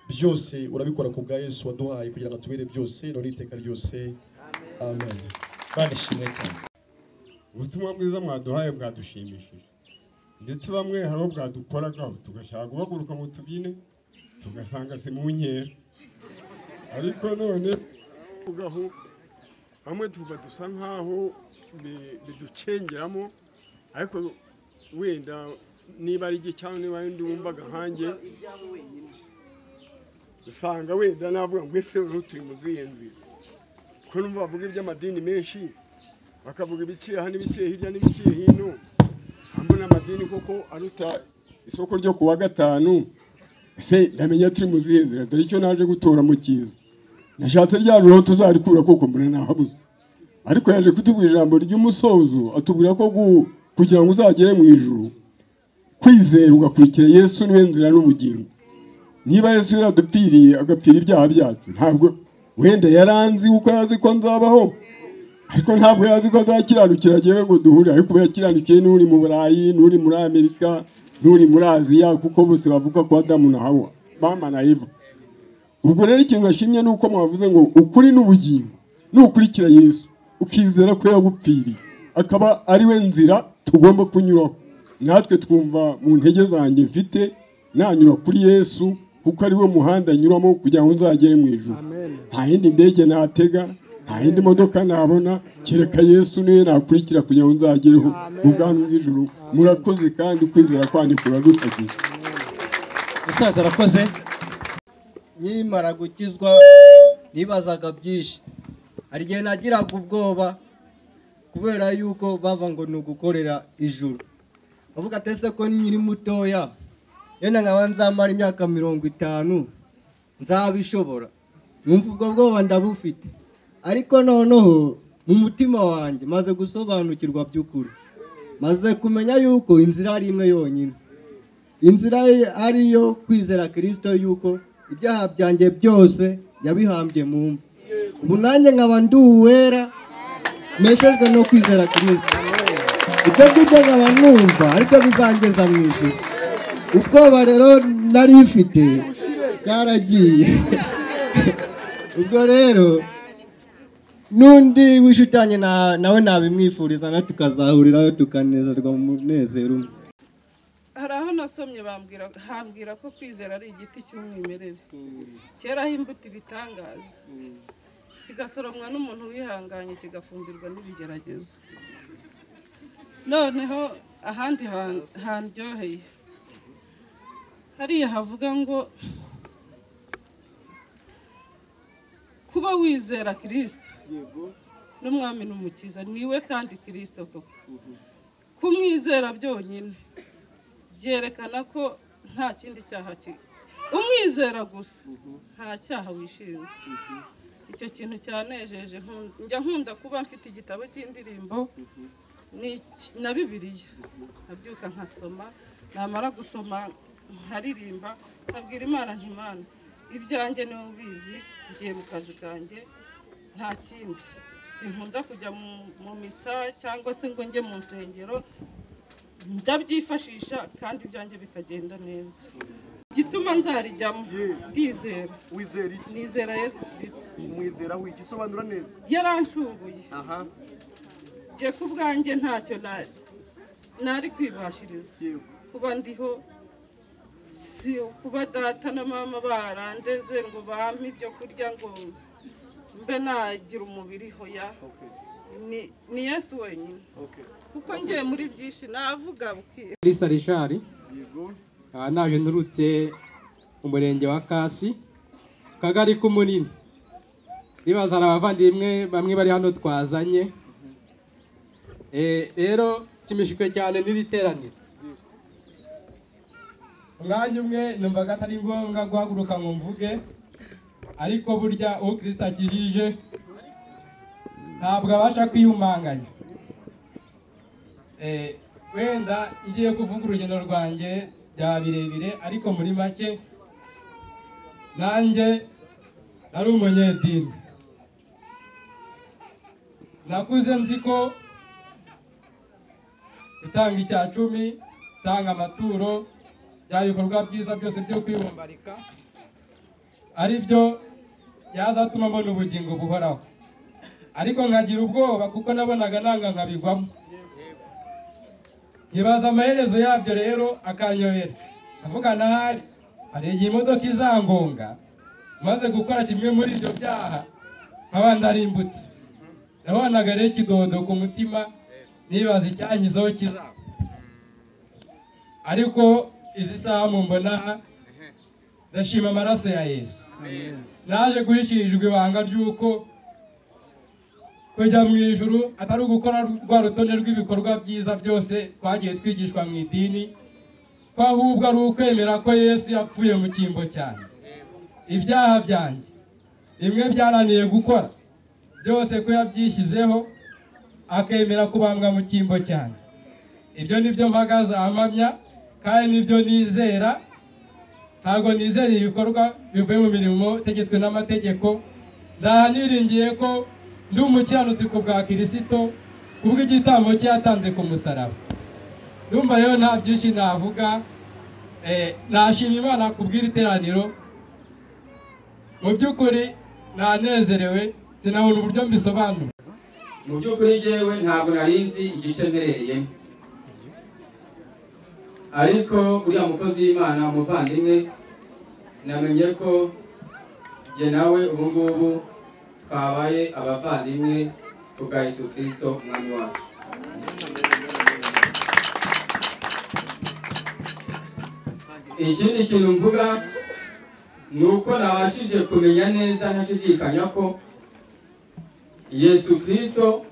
byose urabikora ku bwa Yesu waduhaye kugira ngo atubere byose none iteka ryose. Amen. Banishimwe cyane. Ubutumwa bwiza mwaduhaye bwadushimishije, ndetse bamwe hari aho bwadukoragaho tugashaka guhaguruka ngo tubyine, tugasanga si mu nkera. Ariko none Ugaho bamwe tuba dusa nkaho biducengeramo, ariko wenda niba ari cyangwa niba ndi wumvaga nkanjye usanga wenda navuga ngo ese turi mu zihe nzira, ko numva bavuga iby'amadini menshi bakavuga ibiciye aha n'ibiciye hirya n'ibiciye hino, hamwe n'amadini koko aruta isoko ryo kuwa gatanu. Ese ndamenya turi mu zihe nzira? Dore icyo naje gutora mu cyiza, nashatse rya joro tuzarikura koko mbona nahabuze, ariko yaje kutubwira ijambo ry'umusozo atubwira ko kugira ngo uzagere mu ijuru kwizera ugakurikira Yesu niwe nzira n'ubugingo. Niba Yesu yaradupfiriye agapfira ibyaha byacu, ntabwo wenda yaranzi kuko yazi ko nzabaho, ariko ntabwo yazi ko azakiranukira agiye ngo duhure, ariko yakiranukiye n'uri mu Burayi, n'uri muri Amerika, n'uri muri Aziya, kuko bose bavuga ko Adamu na Hawa mama na Eva. Ubwo rero ikintu nashimye nuko mwavuze ngo ukuri n'ubugingo nukurikira Yesu ukizera ko yagupfiriye akaba ari we nzira tugomba kunyuraho, natwe twumva mu ntege zanjye mfite nanyura kuri Yesu kuko ari we muhanda nyuramo kugira ngo nzagere mu ijuru. Nta yindi ndege natega, nta yindi modoka nabona, kereka Yesu niwe nakurikira kugira ngo nzagereho mu bwami bw'ijuru. Murakoze kandi kwizera kwanyu kuradufagiza. Musaza arakoze. Nkimara gukizwa nibazaga byinshi, hari igihe nagiraga ubwoba kubera yuko bava ngo ni ugukorera ijuru, bavuga ati ese ko nkiri mutoya yenda nkaba nzamara imyaka 50 nzabishobora? Numva ubwo bwoba ndabufite, ariko noneho mu mutima wanjye maze gusobanukirwa by'ukuri, maze kumenya yuko inzira ari imwe yonyine, inzira ari iyo kwizera Kristo, yuko ibyaha byanjye byose yabihambye mu mva, ubu nanjye nkaba ndi uwera meshejwe no kwizera Kristo. Ibyo ngibyo nkaba numva ariko bizangeza mu ijuru. Ubwoba rero nari mfite bwaragiye. Ubwo rero n'undi wishutanye nawe nabimwifuriza, na tukazahurirayo tukanezerwa mu munezero umwe. Hari aho nasomye hambwira ko kwizera ari igiti cy'umwimerere cyeraho imbuto ibitangaza, kigasoromwa n'umuntu wihanganye, kigafumbirwa n'ibigeragezo. Noneho ahandi handyoheye hariya havuga ngo kuba wizera Kristo n'umwami n'umukiza niwe kandi Kristo koko, kumwizera byonyine byerekana ko nta kindi cyaha umwizera gusa nta cyaha wishinja. Icyo kintu cyanejeje, njya nkunda kuba mfite igitabo cy'indirimbo na Bibiliya, nkabyuka nkasoma, namara gusoma nkaririmba, nkabwira Imana nti Imana ibyanjye niwe ubizi, ngiye mu kazi kanjye nta kindi, sinkunda kujya mu misa cyangwa se ngo njye mu nsengero, ndabyifashisha kandi ibyanjye bikagenda neza. Gituma nzarijyamo ndizera. Wizera iki? Nizera Yesu Kristo. Umwizera wiki? Sobanura neza. Yarancunguye. Jye ku bwanjye ntacyo nari kwibashiriza, kuba ndiho si kuba data na mama barandeze ngo bampe ibyo kurya ngo mbe nagira umubiri, hoya ni Yesu wenyine, kuko ngiye muri byinshi navuga bukira. Lisa Richard, naje nturutse umurenge wa Kasi, kagari k'Umunini. Nibaza abavandimwe bamwe bari hano twazanye. Rero nshimishijwe cyane n'iri teraniro. Umwanya umwe numvaga atari ngombwa guhaguruka ngo mvuge, ariko burya uwo Kristo akijije ntabwo abasha kwiyumanganya. Wenda ngiye kuvuga urugendo rwanjye byaba birebire, ariko muri make nanjye nari umunyedini. Nakuze nzi ko gutanga icya cumi, gutanga amaturo, bya bikorwa byiza byose byo kwibumbarika ari byo byazatuma mbona ubugingo buhoraho, ariko nkagira ubwoba kuko nabonaga nanga nkabigwamo, nkibaza amaherezo yabyo rero akanyobera. Avuga nahari hari igihe imodoka izangonga maze gukora kimwe muri ibyo byaha, nkaba ndarimbutse. Nabonaga rero ikidodo ku mutima, nibaza icyankizaho kizaba. Ariko izi saha mumbona, ndashima amaraso ya Yesu. Naje guhishirijwe ibanga ry'uko kujya mu ijuru atari ugukora rwa rutonde rw'ibikorwa byiza byose twagiye twigishwa mu idini, ko ahubwo ari ukwemera ko Yesu yapfuye mu cyimbo cyanjye. Ibyaha byanjye bimwe byananiye gukora byose ko yabyishyizeho, akemera kubambwa mu cyimbo cyanjye. Ibyo nibyo mpagaze ampamya, kandi nibyo nizera. Ntabwo nizera ibikorwa bivuye mu mirimo itegetswe n'amategeko. Ndaha niringiye ko ndi umukiranutsi ku bwa Kirisito, kubw'igitambo cye yatanze ku musaraba. Ndumva rero nta byinshi navuga, nashima Imana kubw'iri teraniro. Mu by'ukuri nanezerewe, sinabona uburyo mbisobanura. Mu by'ukuri njyewe ntabwo nari nzi igice mperereyemo, ariko uriya mukozi w'Imana umuvandimwe, namenye ko jye nawe ubu ngubu twabaye abavandimwe ku bwa Yesu Kristo umwami wacu. Ikindi kintu mvuga ni uko nabashije kumenya neza ntashidikanya ko Yesu Kristo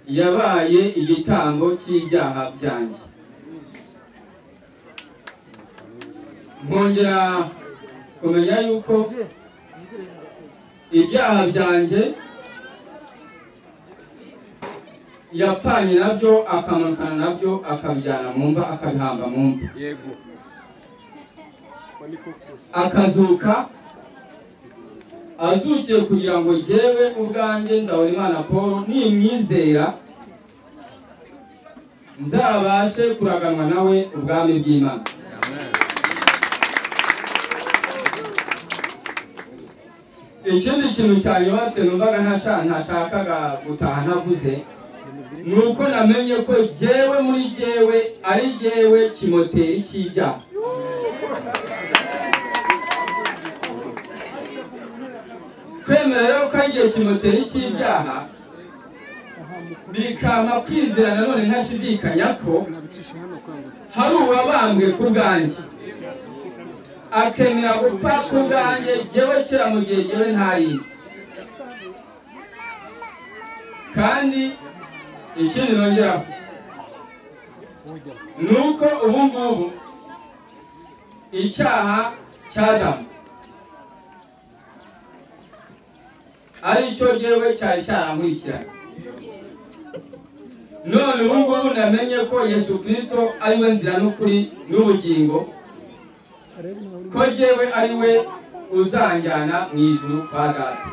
yabaye igitambo cy'ibyaha byanjye. Nkongera kumenya yuko ibyaha byanjye yapfanye nabyo, akamanukana nabyo, akabijyana mu mva, akabihamba mu mva, akazuka azukiye kugira ngo jyewe ubwanjye nzabona Imana Paul nimwizera nzabashe kuraganwa nawe ubwami bw'Imana. Ikindi kintu cyanyubatse numvaga ntashakaga gutaha ntavuze, ni uko namenye ko jyewe muri jyewe ari jyewe kimoteri cy'ibyaha. Kwemera rero ko ari igihe kimoteri cy'ibyaha bikampa kwizera nanone ntashidikanya ko hari uwabambwe ku bwanjye, akemera gupfa ku bwanjye jyewe kera mu gihe jyewe ntarizi. Kandi ikindi nongeraho ni uko ubu ngubu icyaha cya Adamu ari cyo jyewe cyari cyarankurikiranye, none ubu ngubu namenye ko Yesu Kristo ari we nzira n'ukuri n'ubugingo, ko jyewe ari we uzanjyana mu ijuru kwa Data.